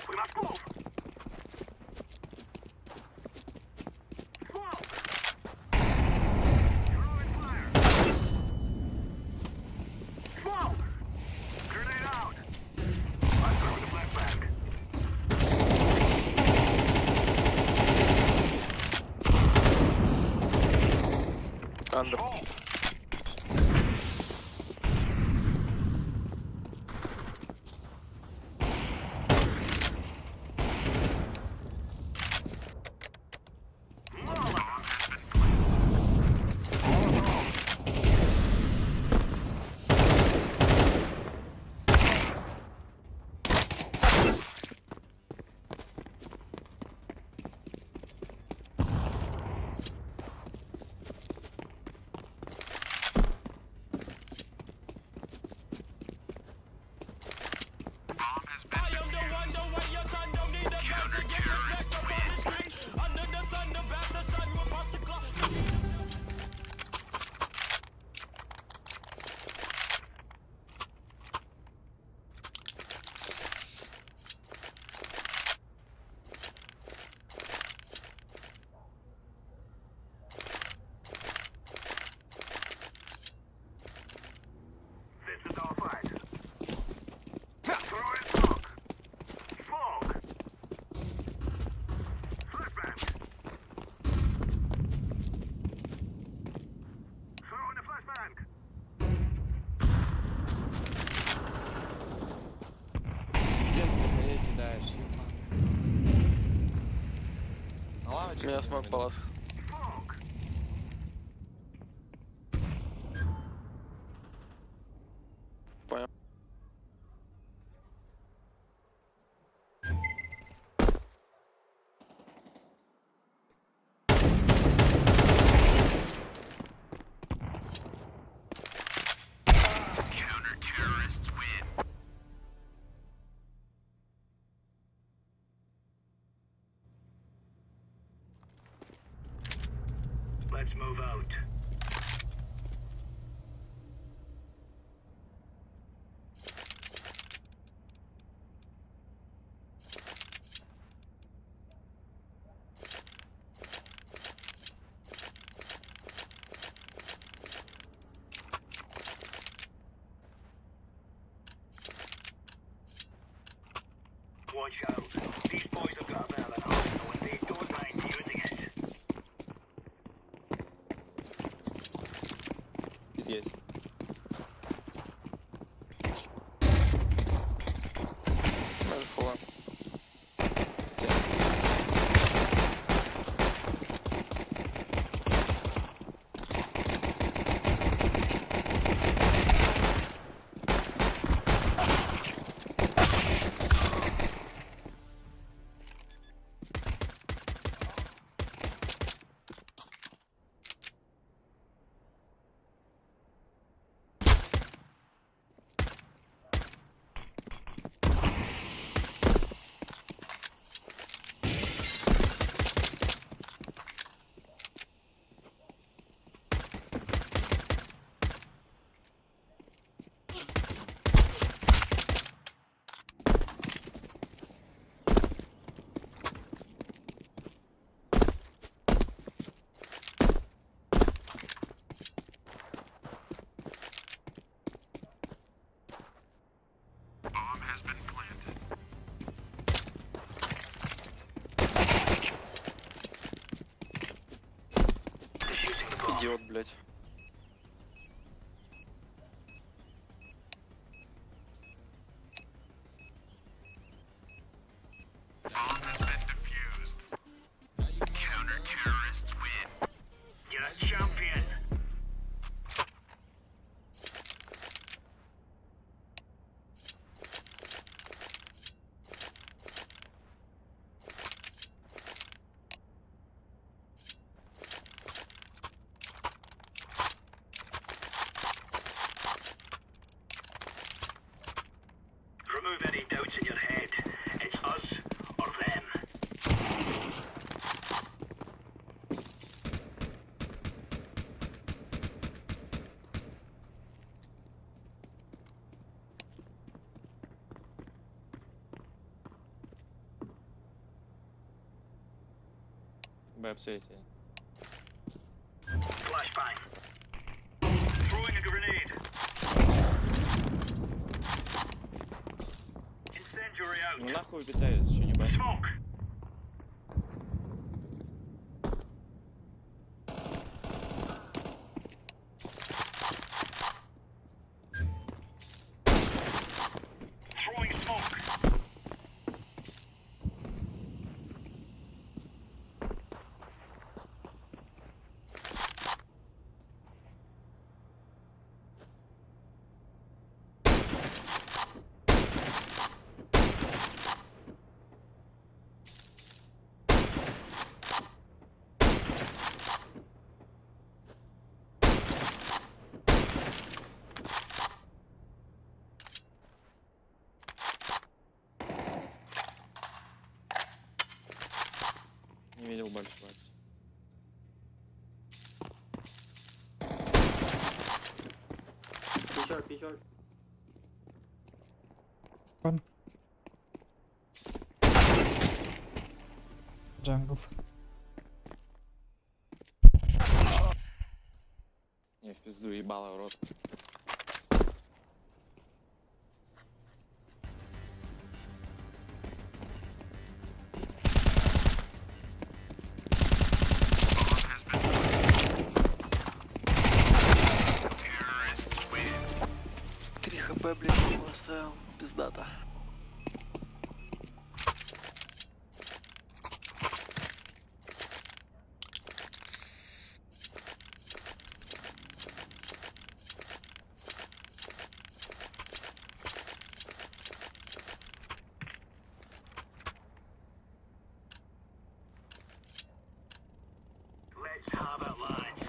We must move. Smoke! Throwing fire. Smoke! Grenade out. I'm throwing the flashbang. Under. Smoke! Bomb has been defused. Counter terrorists win. This is our fight. Throw in smoke. Smoke. Flashbang. Throw in the flashbang. Пиздец, батареи кидаешь, ебаный. На лавочке. Меня смог палас. Smoke. Понял. Counter terrorists win. Let's move out. Watch out. These boys have got a bit of an arsenal and they don't mind using it. Идиот, блядь. Bomb has been defused. Counter-terrorists win. You're a champion. Remove any doubts in your head. It's us or them. Б в сессии. Flashbang. Throwing a grenade. Incendiary Ну out. нахуй убегают, еще не Б. Smoke. Throwing smoke. Не видел больше вакс. B short, B short. One. Jungle. Не, в пизду ебало в рот. Bomb has been planted. Terrorists win. 3 хп, блядь, ему оставил. Пиздата. Let's have it, lads.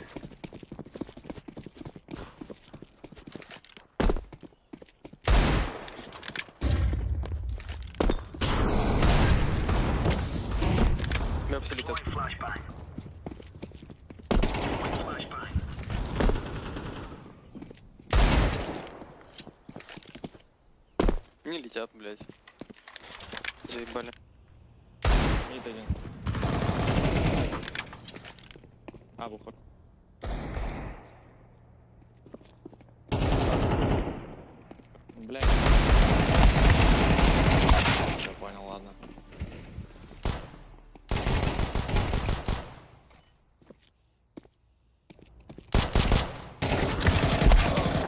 Б все летят. Throwing flashbang. Throwing flashbang. Не летят, блядь. Заебали. Мид один. А, выход. Блядь. Я понял, ладно.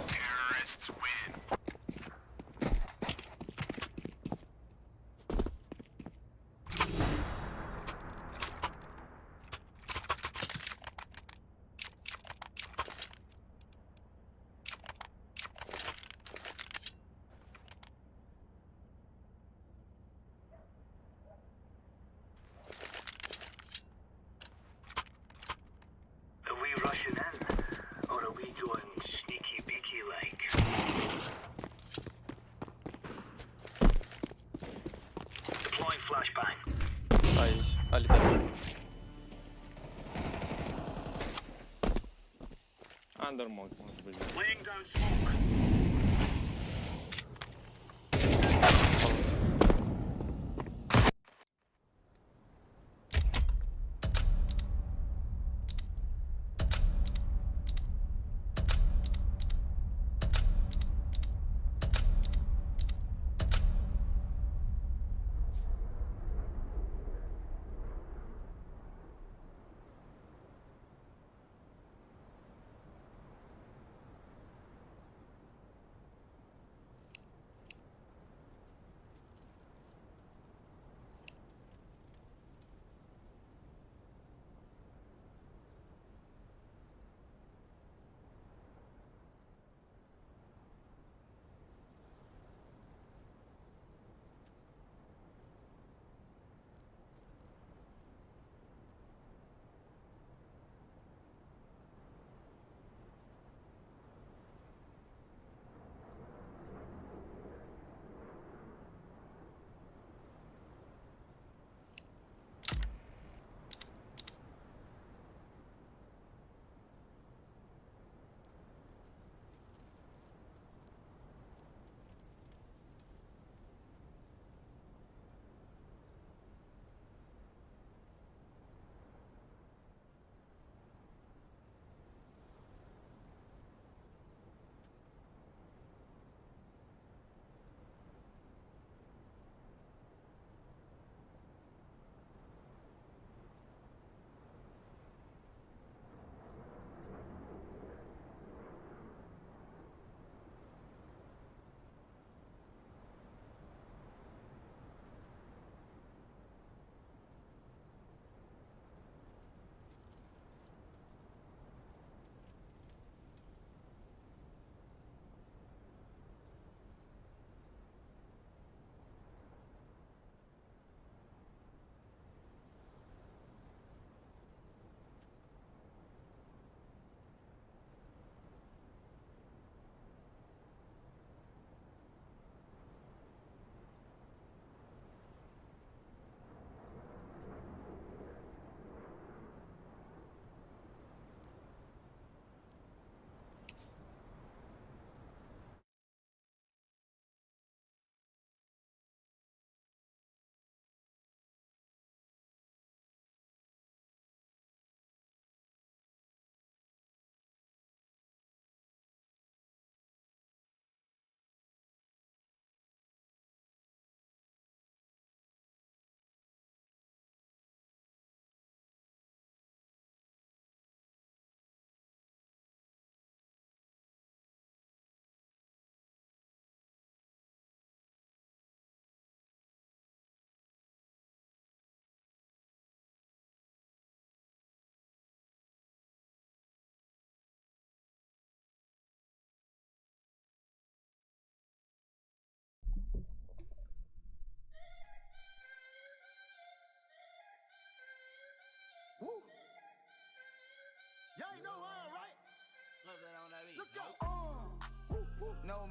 Terrorists win. Are we rushing in, or are we going sneaky beaky like? Deploying flashbang. А, есть. А, летят. Андер мог, может быть. Laying down smoke. Палас.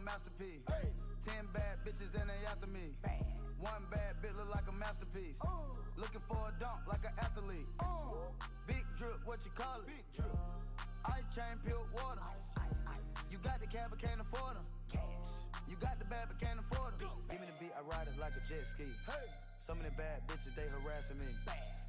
masterpiece. 10 bad bitches and they after me. One bad bitch look like a masterpiece. Looking for a dunk like an athlete. Big drip, what you call it? Big drip. Ice chain, pure water. Ice, ice, ice. You got the cab, but can't afford them. Cash. You got the bad, but can't afford them. Give me the beat, I ride it like a jet ski. Hey. Some of the bad bitches, they harassing me.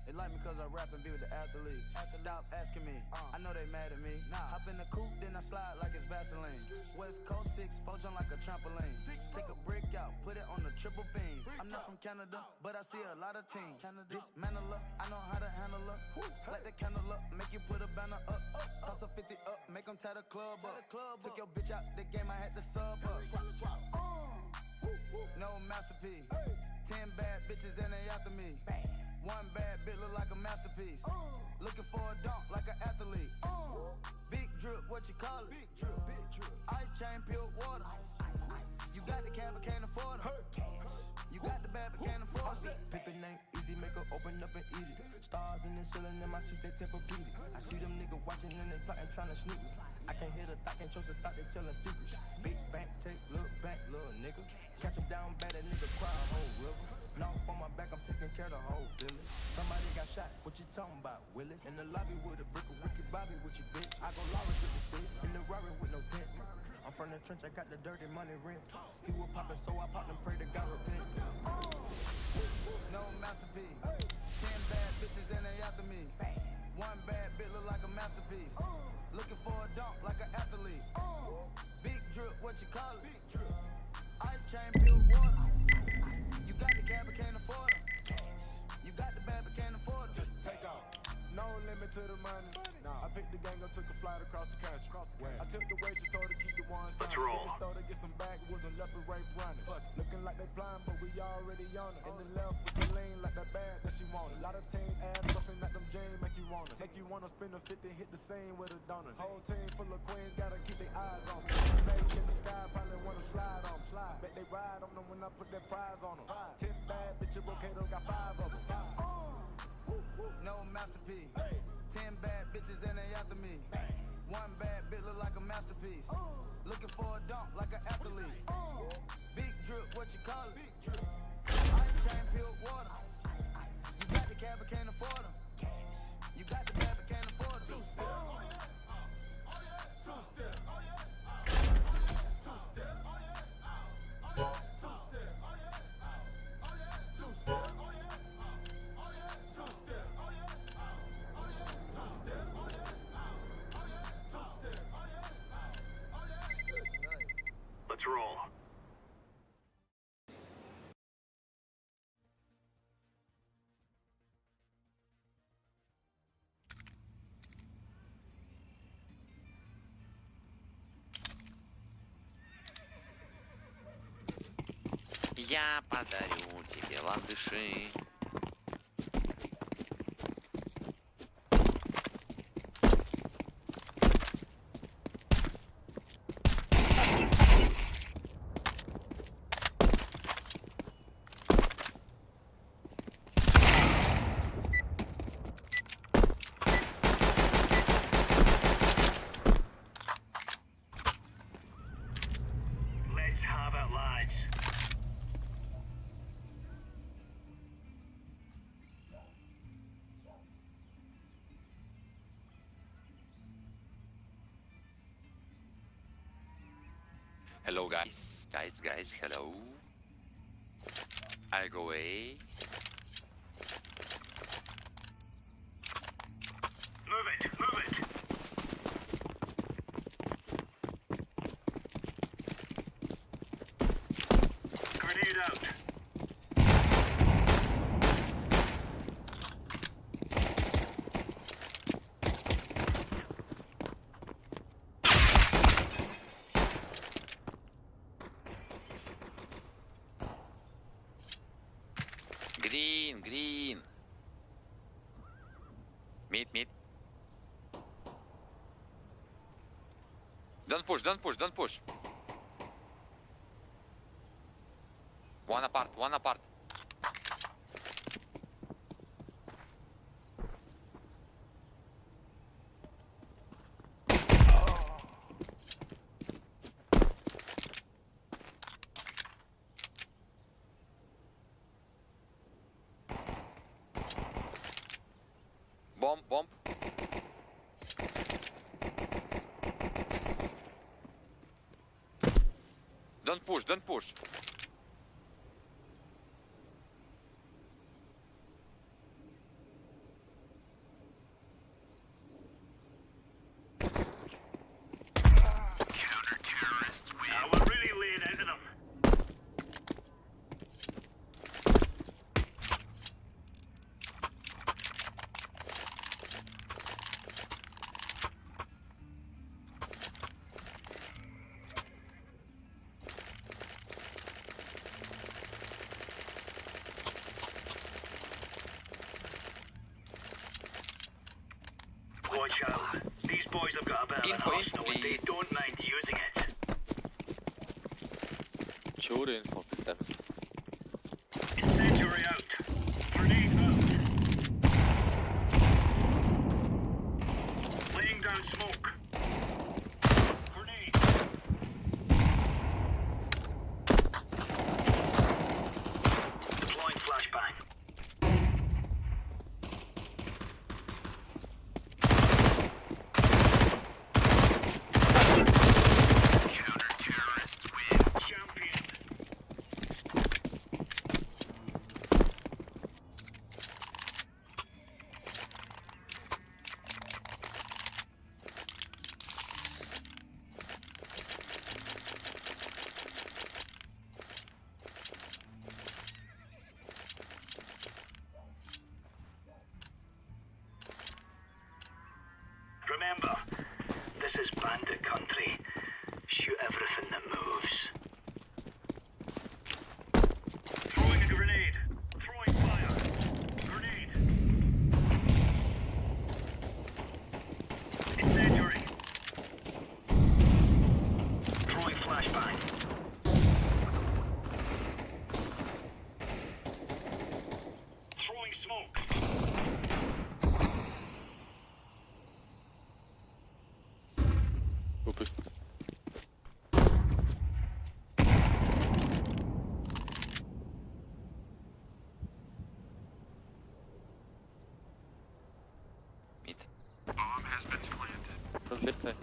They like me cause I rap and be with the athletes. Stop asking me, I know they mad at me. Hop in the coupe, then I slide like it's Vaseline. West Coast 6, four jump like a trampoline. Take a brick out, put it on the triple beam. I'm not from Canada, but I see a lot of teams. Dismantle her, I know how to handle her. Light the candle up, make you put a banner up. Toss a 50 up, make 'em tie the club up. Took your bitch out the game, I had to sub her. Swap, swap. No masterpiece. 10 bad bitches and they after me. One bad bitch look like a masterpiece. Looking for a dunk like an athlete. Big drip, what you call it? Big drip, big drip. Ice chain, pure water. Ice, ice, ice. You got the cab, but can't afford it. Cash. You got the bad, but can't afford it. Pick a name, easy, make her open up and eat it. Stars in the ceiling in my seats, they Tempur-Pedic. I see them niggas watching and they plotting, trying to sneak me. I can't hear the thought, can't trust the thought, they telling secrets. Big bank, take, look back, little nigga. Catch 'em down bad, that nigga cry a whole river. North on my back, I'm taking care of the whole village. Somebody got shot, what you talking about, Willis? In the lobby with a brick of Ricky Bobby with your bitch. I go Lawrence with the stick, in the Rari with no tent. I'm from the trench, I got the dirty money rent. He was poppin', so I popped and pray to God repent. No masterpiece. 10 bad bitches and they after me. One bad bitch look like a masterpiece. Looking for a dunk like an athlete. Big drip, what you call it? Big drip. Ice chain, pure water. Ice, ice, ice. You got the cab, but can't afford 'em. Cash. You got the bad, but can't afford 'em. Take off. No limit to the money. Nah. I picked the gang up, took a flight across the country. I took the waitress, told her keep the ones Let's counting. roll. Hit the store to get some backwoods and left and right running. Fuck it. Looking like they blind, but we already on it. In the left with Celine, like that bag that she wanted. A lot of teams ass busting at them jeans, make you wanna. Take you wanna spend a 50, hit the scene with a donut. Whole team full of queens, gotta keep their eyes on 'em. Snake in the sky, probably wanna slide on 'em. Slide. Bet they ride on them when I put that prize on them. 10 bad bitches, Rokato got five of them. No masterpiece. 10 bad bitches and they after me. One bad bitch look like a masterpiece. Looking for a dunk like an athlete. Big drip, what you call it? Big drip. Ice chain, pure water. Ice, ice, ice. You got the cab, but can't afford 'em. Cash. You got the bad, but can't afford 'em. Two step. Oh yeah. Oh yeah. Two step. Oh yeah. Two step. Oh yeah. Oh yeah. Two step. Oh yeah. Oh yeah. Two step. Oh yeah. Oh yeah. Two step. Oh yeah. Oh yeah. Two step. Oh yeah. Oh yeah. Two step. Oh yeah. Oh yeah. Let's roll. Я подарю тебе ландыши. Let's have it, lads. Hello guys, guys, guys, hello. I go away. Move it, move it. Grenade out. Green, green. Mid, mid. Don't push, don't push, don't push. One apart, one apart. Bomb, bomb. Don't push, don't push. Counter-terrorists win. Now we're really laying into them. Watch out. These boys have got a bit of an Info, info, arsenal and they please. don't mind using it. Чего инфо, представь. Incendiary out. Grenade out. Laying down smoke. Grenade. Deploying flashbang. Counter-terrorists win. Champion. Remember, this is bandit country. Shoot everything that moves. Throwing a grenade. Throwing fire. Grenade. Incendiary. Throwing flashbang. Throwing smoke. Глупый. Mid. Bomb has been planted. Дверца.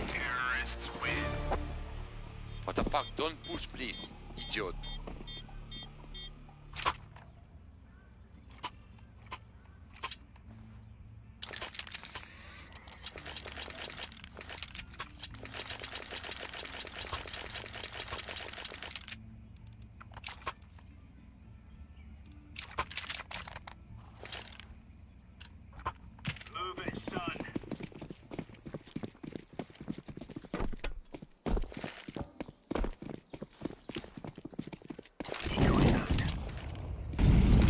Terrorists win. What the fuck? Don't push, please. Idiot. Move it, son. Decoys out.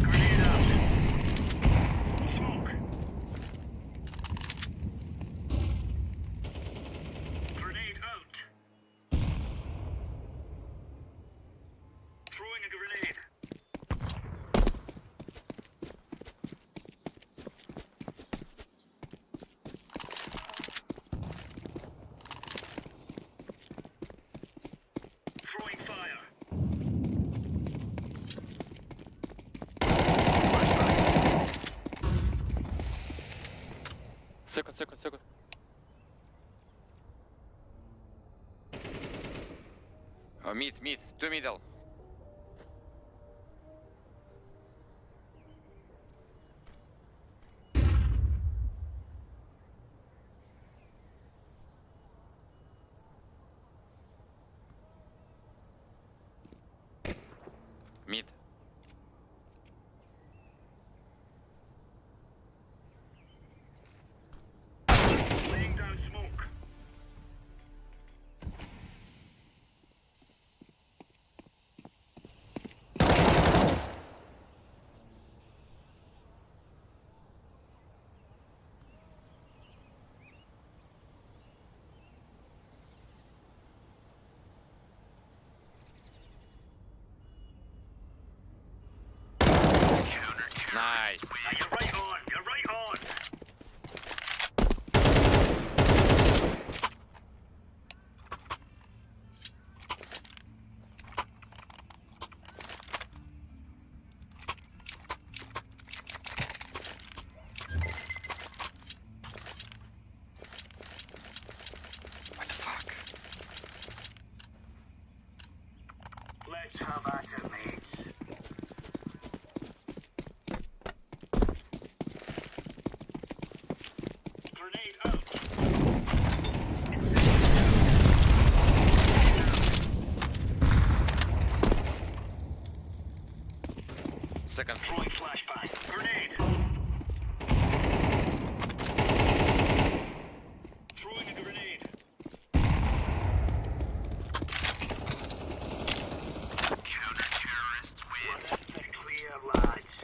Grenade out. Smoke. Grenade out. Throwing a grenade. Throwing fire. Секунд, секунд, секунд. Oh, mid, mid. Two middle. Mid. Laying down smoke. Nice. Now you're right on. You're right on. What the fuck? Let's have at it, mates. Grenade out. Second. Throwing flashbang. Grenade. Throwing a grenade. Counter terrorists win. We're in the clear, lads.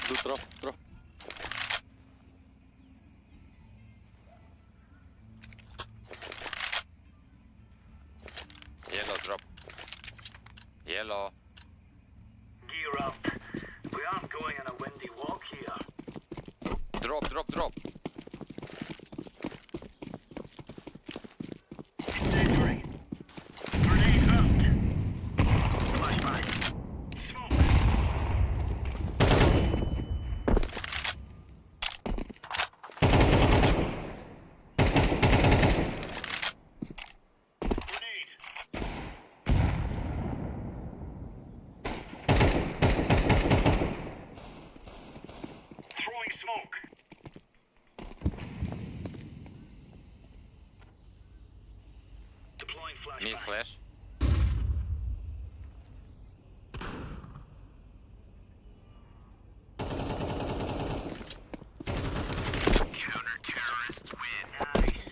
Иду дроп, дроп. Yellow drop. Yellow. Gear up. We aren't going on a windy walk here. Drop, drop, drop. Incendiary. Grenade out. Flashbang. Smoke. Grenade. Throwing smoke. Deploying flashbang. Mid flash. Counter terrorists win. Nice.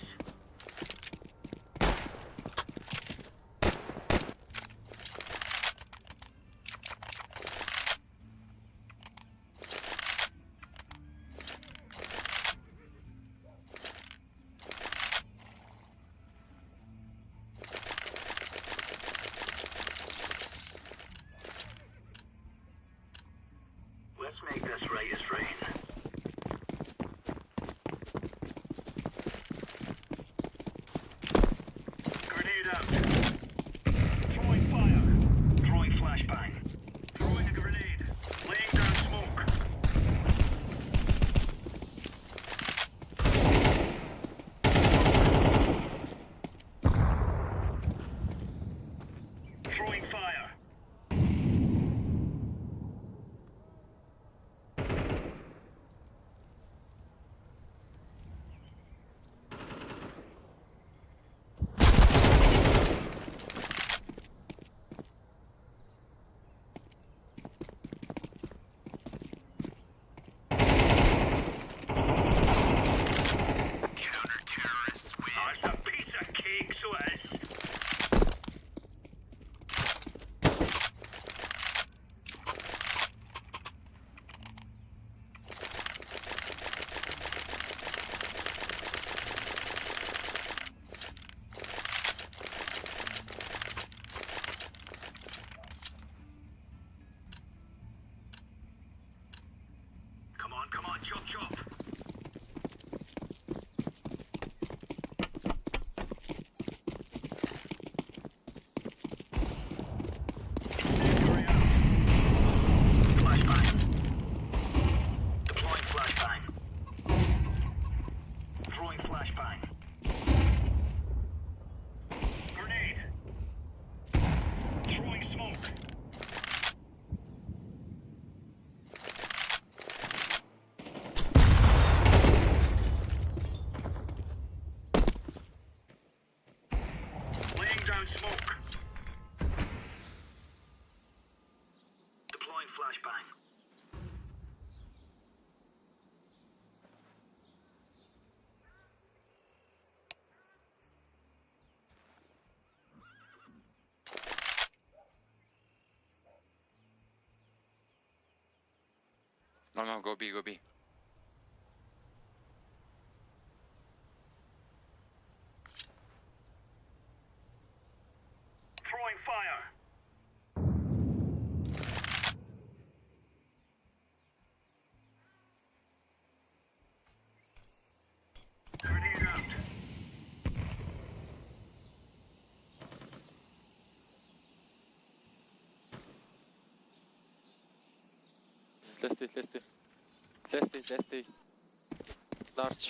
Let's make this right as rain. Grenade out. Throwing fire. Throwing flashbang. Throwing a grenade. Laying down smoke. Throwing fire. Counter terrorists win. Oh, it's a piece of cake, so it is. Come on, come on, chop chop. Incendiary out. Flashbang. Deploying flashbang. Throwing flashbang. Grenade. Throwing smoke. Laying down smoke. Deploying flashbang. No, no, go B, go B. Last A, last A. Last A, last A. Large.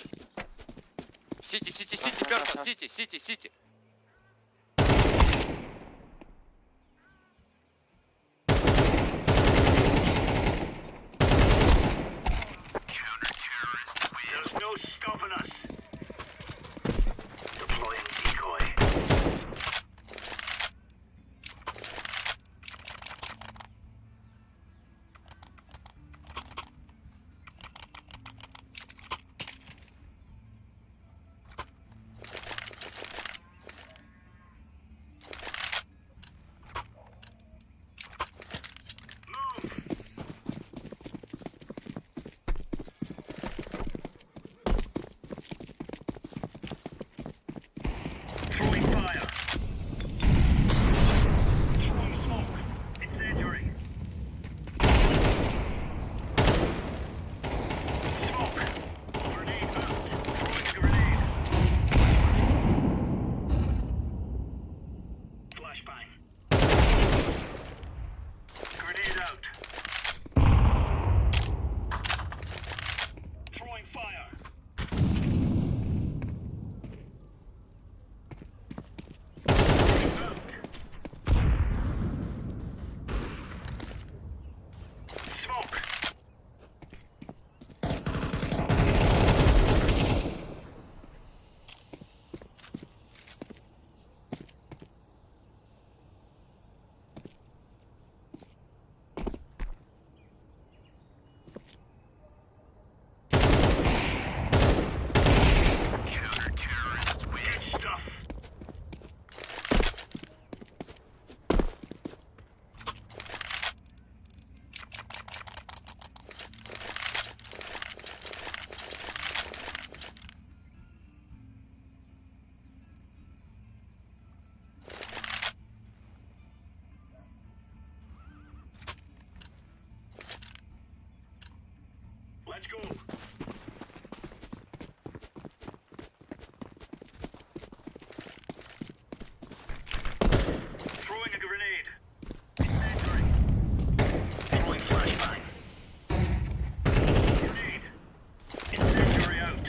CT, CT, CT, purple, CT, CT, CT. Counter-terrorists win. There's no stopping us. Deploying decoy. Throwing fire. Throwing smoke. Incendiary. Smoke. Grenade out. Throwing a grenade. Flashbang. Grenade out. Throwing fire. Out. Smoke. Counter-terrorists win. Good stuff. Let's go. Throwing a grenade. Incendiary. Throwing flashbang. Grenade. Incendiary out.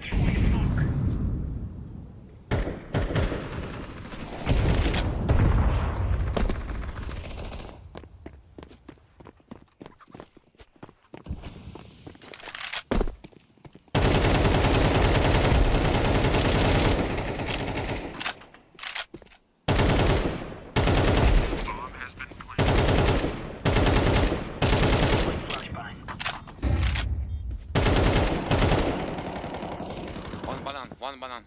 Throwing smoke. Bomb has been planted. Throwing flashbang. One banan, one banan.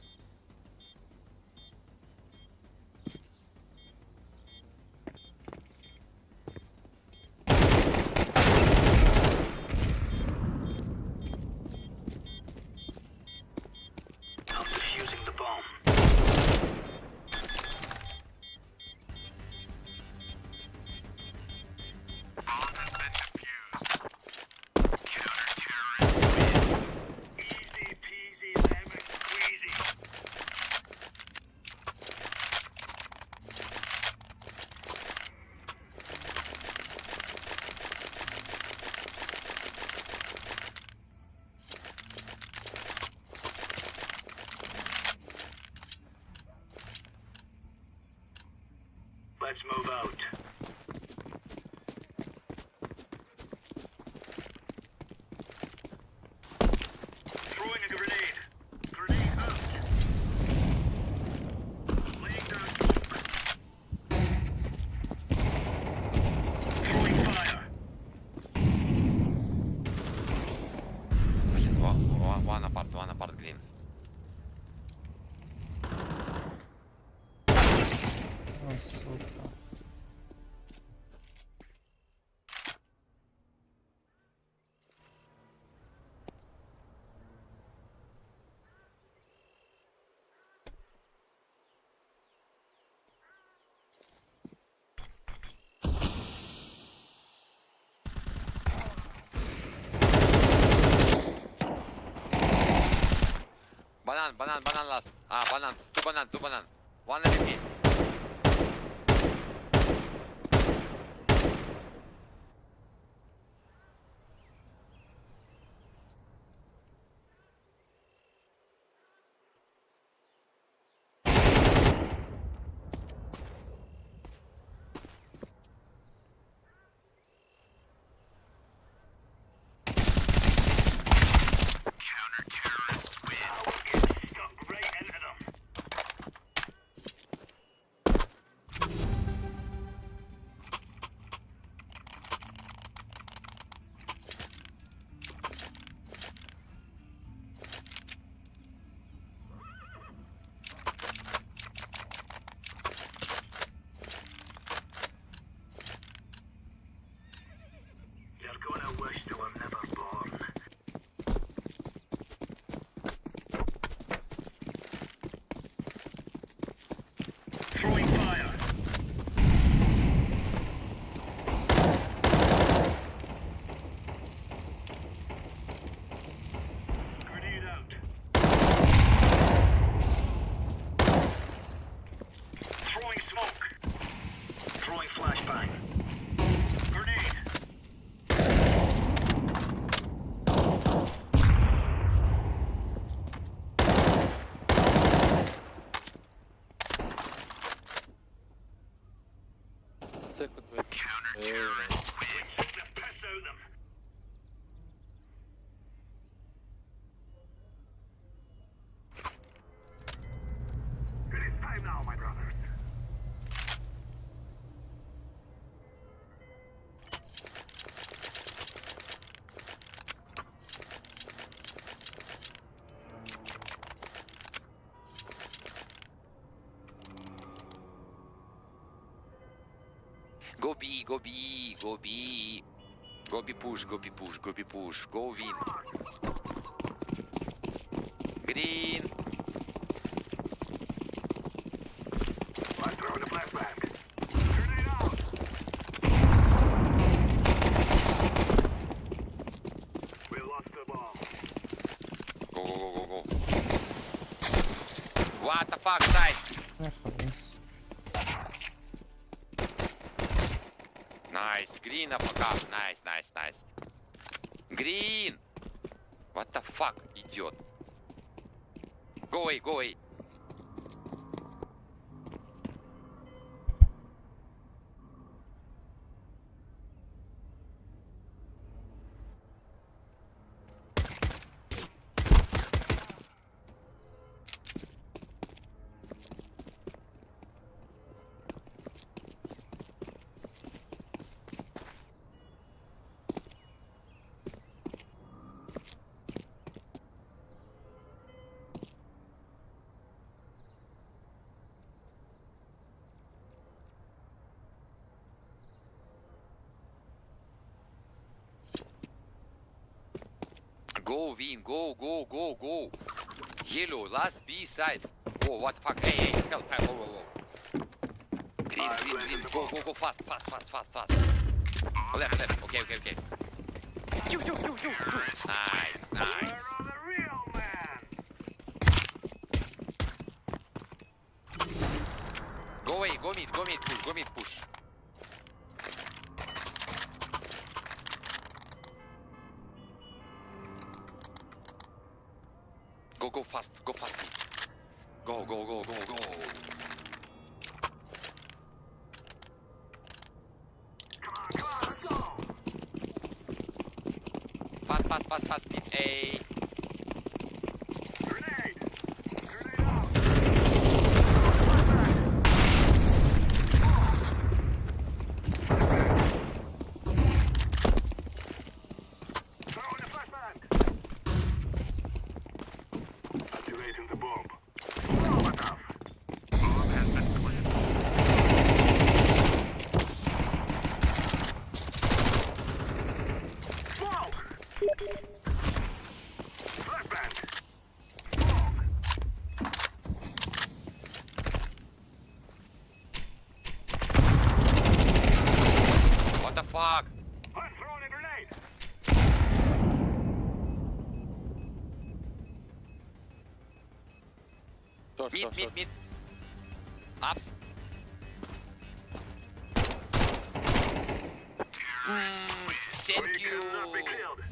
I'm defusing the bomb. Bomb has been defused. Counter-terrorists win. Easy peasy lemon squeezy. Let's move out. Throwing a grenade. Grenade out. Laying down smoke. Throwing fire. Блин, one apart, one apart green. О, сука. Banan, banan, banan last. Ah, banan. Two banan, two banan. One MVP. We took the piss out of them. It is time now, my brothers. Go B, go B, go B. Go B push, go B push, go B push. Go win. Green. I'm throwing a flashbang. Grenade out. We lost the ball. Go, go, go, go, go. What the fuck, side? Нахуй. Nice, green AFK. Nice, nice, nice. Green! What the fuck, idiot? Go away, go away. Go win, go, go, go, go. Yellow, last B side. Oh, what the fuck? Hey, hey, help, help, oh, oh, oh. Green, green, green. Go, go, go, fast, fast, fast, fast, fast. Left, left. Okay, okay, okay. Two, two, two, two, two. Nice, nice. Where are the real men? Go away, go mid, go mid, push, go mid, push. Go, go fast, go fast. Mid. Go, go, go, go, go. Come on, come on, let's go. Fast, fast, fast, fast, mid. A. Grenade. Grenade out. Throwing a flashbang. Activating the bomb. Molotov. Bomb has been planted. Smoke. Flashbang. Smoke. What the fuck? I'm throwing a grenade. Short, Mid, short, mid, short. mid. Ups. Terrorists win. Thank We cannot be you. killed.